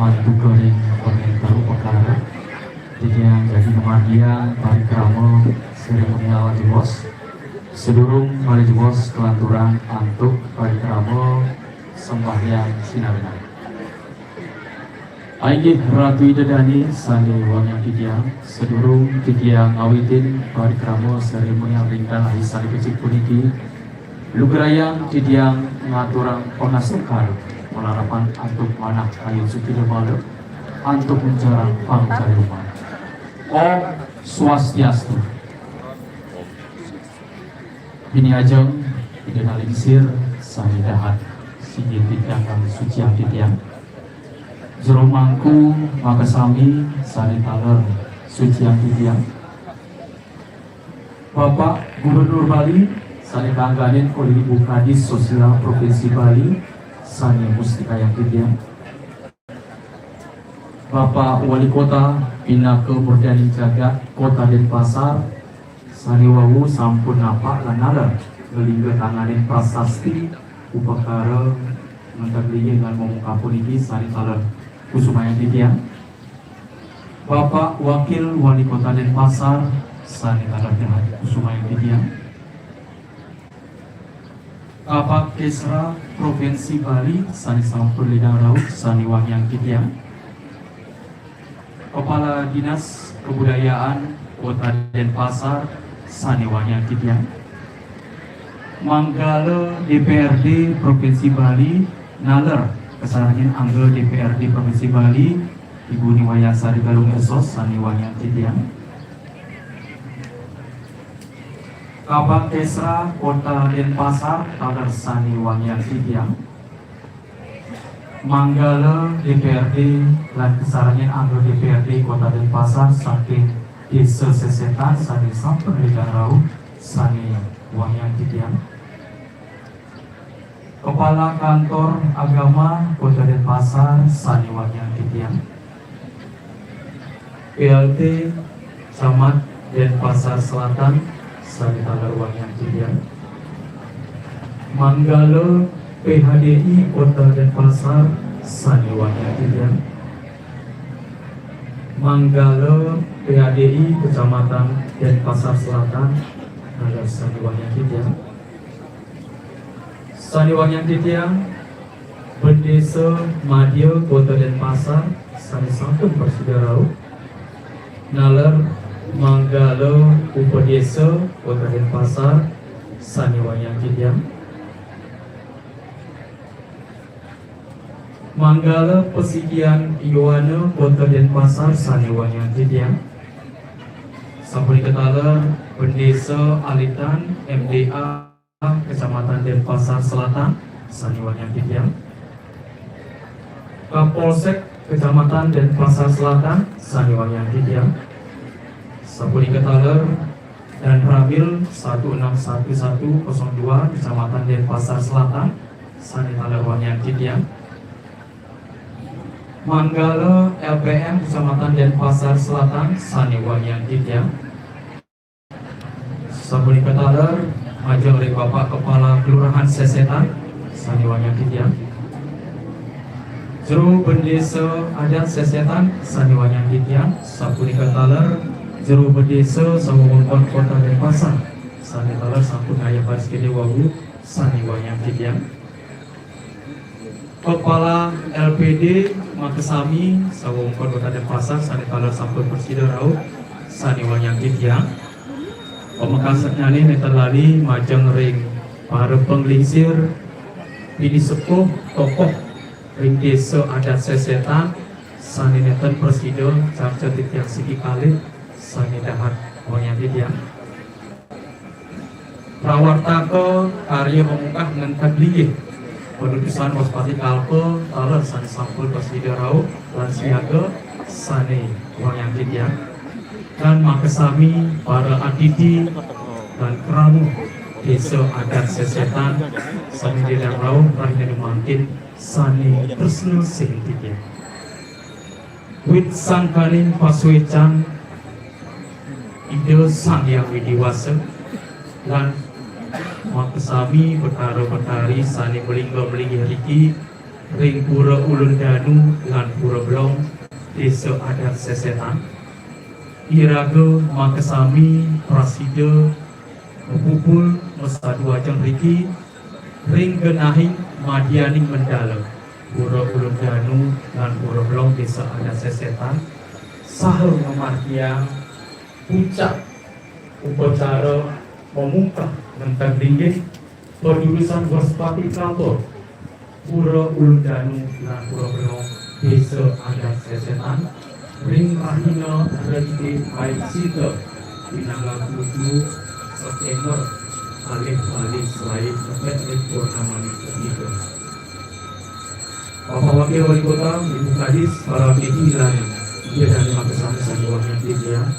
Buka ring pementer upakara, titiang jagi ngamargiang parikrama seremonial jebos. Sadurung malih jebos kalanturang antuk parikrama sembahyang sinareng. Inggih Ratu Ida Dane sane wangiang titiang, sadurung titiang ngawitin parikrama seremonial ring tanah sane becik puniki, lugrayang titiang ngaturang pangastungkara malarapan antuk manah kayun suci lemala antuk mencarang pangcariuman. Om Swastiastu. Bini ajeng, Ida Nalingsir, sane dahat, singgih titiang kang suciang titiang. Jero Mangku makasami sane taler suciang titiang. Bapak Gubernur Bali sane kaangganin olih Ibu Kadis Sosial Provinsi Bali sane mustikayang titiang. Bapak Wali Kota pinaka murdaning jagat Kota Denpasar sane wau sampun napak lan naler nglingga tanganing prasasti upakara ngenteg linggih lan momongkah puniki sane taler kusumayang titiang. Bapak Wakil Wali Kota Denpasar sane taler dahat kusumayang titiang. Kabag Kesra Provinsi Bali sane sampun ledang rauh sane wangiang titiang. Kepala Dinas Kebudayaan Kota Denpasar sane wangiang titiang. Manggala D P R D Provinsi Bali naler kasarengin angga D P R D Provinsi Bali, Ibu Ni Wayan Sari Galung Esos sane wangiang titiang. Kabag Kesra Kota Denpasar taler sane wangiang titiang. Manggala D P R D lan kasarengin angga D P R D Kota Denpasar saking Desa Sesetan sane sampun ledang rauh sane wangiang titiang. Kepala Kantor Agama Kota Denpasar sane wangiang titiang. P L T Camat Denpasar Selatan sane taler wangiang titiang. Manggala P H D I Kota Denpasar sane wangiang titiang. Manggala P H D I Kecamatan Denpasar Selatan taler sane wangiang titiang. Sane wangiang titiang, Bendesa Madya Kota Denpasar sane sampun prasida rauh. Naler Manggala Upadesa Kota Denpasar sane wangiang titiang. Manggala Pasikian Yowana Kota Denpasar sane wangiang titiang. Sapunika taler Bendesa Alitan M D A Kecamatan Denpasar Selatan sane wangiang titiang. Kapolsek Kecamatan Denpasar Selatan sane wangiang titiang. Sapunika taler Danramil satu enam satu satu kosong dua Kecamatan Denpasar Selatan sane taler wangiang titiang. Manggala L P M Kecamatan Denpasar Selatan sane wangiang titiang. Sapunika taler majeng ring Bapak Kepala Kelurahan Sesetan sane wangiang titiang. Jero Bendesa Adat Sesetan sane wangiang titiang. Sapunika taler Jero Bendesa sawewengkon Kota Denpasar sane taler sampun ngayah baris gede wau sane wangiang titiang. Kepala L P D makasami sawewengkon Kota Denpasar sane taler sampun prasida rauh sane wangiang titiang. Pamekasnyane nenten lali majeng ring para panglingsir, pinisepuh tokoh ring Desa Adat Sesetan sane nenten prasida carca titiang siki kalih sane dahat wangiang titiang. Prawartaka karya pamungkah ngenteg linggih panutusan Waspati Kalpa taler sane sampun prasida rauh lan siaga sane wangiang titiang. Lan makasami para atiti lan krama Desa Adat Sesetan sane ledang rauh rahina mangkin sane tresna sihin titiang. Wit sangkaning pasuecan Ida Sang Hyang Widi Wasa lan makasami Betara Betari sane malingga malinggih riki ring Pura Ulun Danu lan Pura Blong, Désa Adat Sesetan. Iraga makasami prasida mapupul masadu ajeng mriki ring genahing madyaning mandala Pura Ulun Danu lan Pura Blong, Désa Adat Sesetan, saha ngamargiang puncak upacara pamungkah nenten linggih padudusan Wrespati Kalpa, Pura Ulun Danu lan Pura Blong, Désa Adat Sesetan, ring rahina Reti Paisita, pinanggal tujuh September, kalih kalih selaé nepet ring purnamane ketiga. Bapak Wakil Wali Kota, Ibu Kadis, para wakil lan Ida Dane makasami sané wangsulin titiang.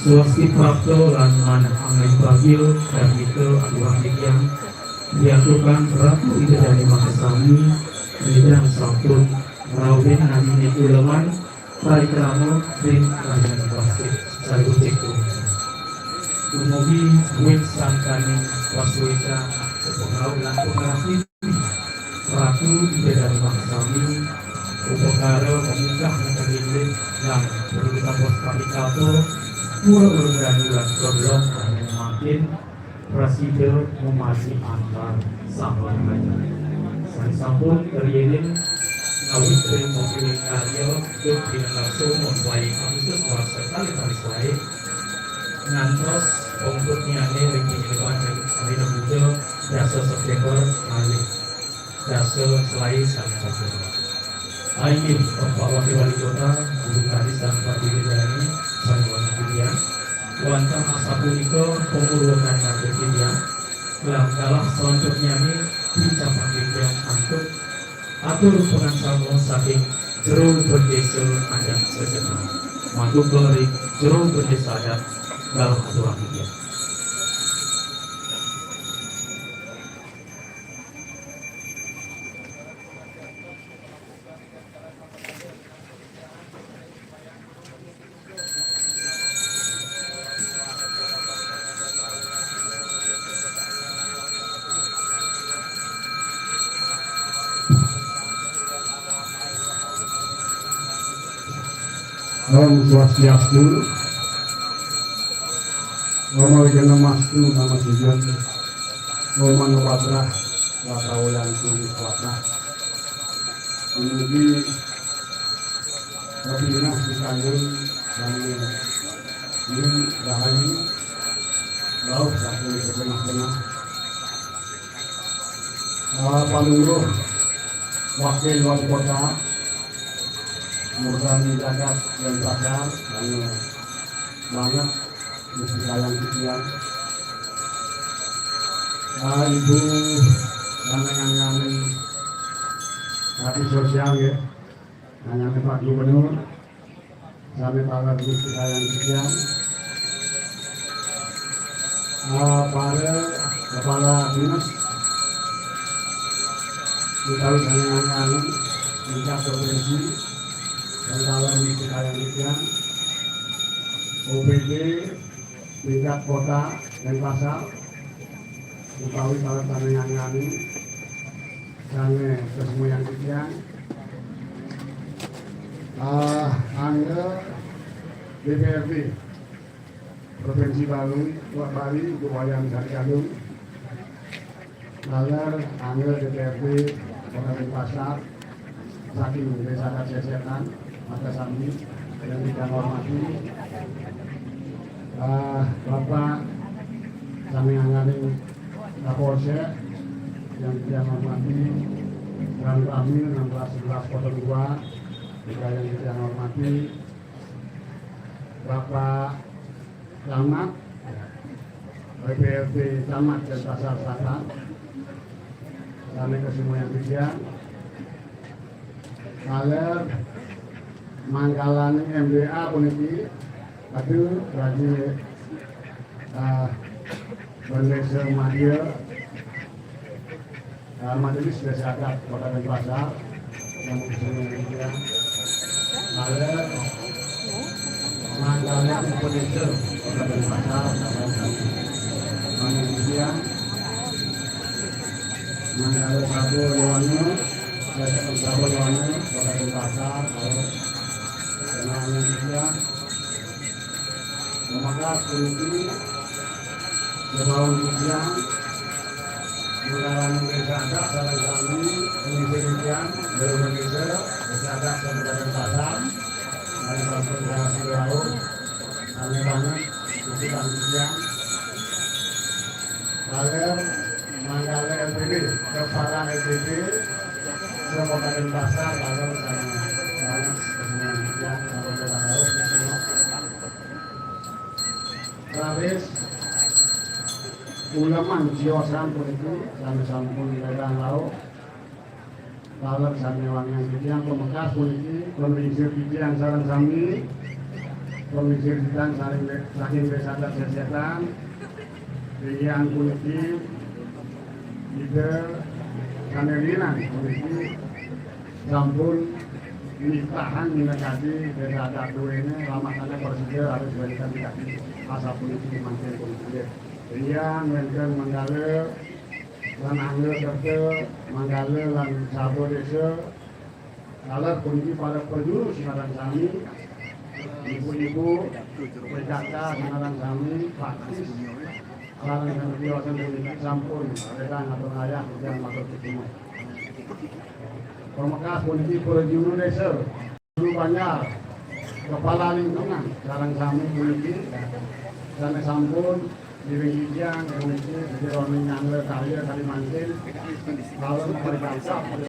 Swasti prapta lan manah angayu bagia, dan kita aturang titiang, diaturkan Ratu Ida Dane makasami, Ida sampun ngrauhin nami uleman parikrama ring Raja Plastik Saributik. Dumugi wit sangkaning pasuécan sepengrauh lan pengrasi Ratu Ida Dane makasami, upakara pamungkah nenten linggih lan padudusan Wrespati Kalpa, Pura Ulun Danu lan Pura Blong, mangkin prasida mamargi antar saha raja. Sané sampun karyanin ngawit ring mokiling karya, duk pinengarsa maswaé Agustus warsa kalih tali selaé, ngantos pungkutnyané ring panyiliban ring Arena Buda, dasa September kalih dasa selaé sané sampun. Inggih, Bapak Wakil Wali Kota, Ibu Kadis lan Pak Bidadari, sané wangsulin titiang. Wantah asapunika pangurwakan ngatur titiang. Lan galah salanturnyané picapan titiang antuk atur pangaksama saking Jero Bendésa Adat Sesetan. Matur ring Jero Bendésa Adat, galah aturang titiang. Om Swastiastu. Om Awighnamastu, nama sujud. Om Manopadra, Watawayantu Swata. Dumugi Pepinah di kayun dan ini rahayu, rauh saking segenah-genah. Ah, Palungguh Wakil Wali Kota, Murni Jagat dan Pasar, dan banget Gusti Kayang titiang. Ah, Ibu, dan yang kami, tapi sosial ya. Nanging Pak Gubernur, sané taler Gusti Kayang titiang. Ah, para kepala dinas utawi sané ngangani tingkat provinsi, sané taler Gusti Kayang titiang. O P D tingkat kota Denpasar, utawi para sané ngangani, sané sesumayan titiang. Ah, angga D P R D Provinsi Bali, Bali, Ibu Wayan Sari Agung. Taler angga D P R D Kota Denpasar, saking Désa Adat Sesetan, makasami, yang kita hormati, eh, Bapak sané ngangani Kapolsek, yang kita hormati, Danramil enam belas sebelas kosong dua, juga yang kita hormati, Bapak Camat, D P R D Camat Denpasar Selatan, sané kasumuyan titiang, taler mangkalaning M D A puniki, aduh, lagi, ah, Bendésa Madya, ah, Majelis Désa Adat Kota Denpasar, yang mengusung yang demikian. Ada Mandala Indonesia Kota Denpasar, yang demikian. Mandala Sabo Yowanyo, Saya mengucapkan Kabupaten Pasar, kalau kenangan kita, maka kunci Jemaun Kijang, Mengarang Desa Adat, sareng sami, Indonesia Kijang, Indonesia Desa Adat Kabupaten Pasar, dan sampai generasi laut, kami banget, Kijang, Kijang, Baler, Manggala L P D, Kepala L P D, Kabupaten Pasar, Baler, dan banyak, Kijang, Kabupaten Pasar, Rawis, uleman siosan puniki, sami sampun ledang lauk. Lalek sami wangian titiang pamekas puniki, pun lingsir titiang sareng sami, pun lingsir titiang saking, saking Desa Adat Sesetan, titiang puniki, Ida Kanelinan puniki, sampun nitahan minangkadi Desa Adat duwene, ramakane prasida harus balikan dikati. Asapuniki mangkin puniki. Rian wenten manggala lan angga kerta, manggala lan saba desa, taler puniki para prajuru sinareng sami, ibu-ibu, P K K sinareng sami, praktis, sareng sami tiosan puniki sampun ledang atur ayah, titiang matur suksma. Pamekas puniki prajuru desa, Guru Banjar, kepala lingkungan, sareng sami puniki, sane sampun, diring titiang puniki, jeroning nyangga karya kalimantin, lawan parikasa,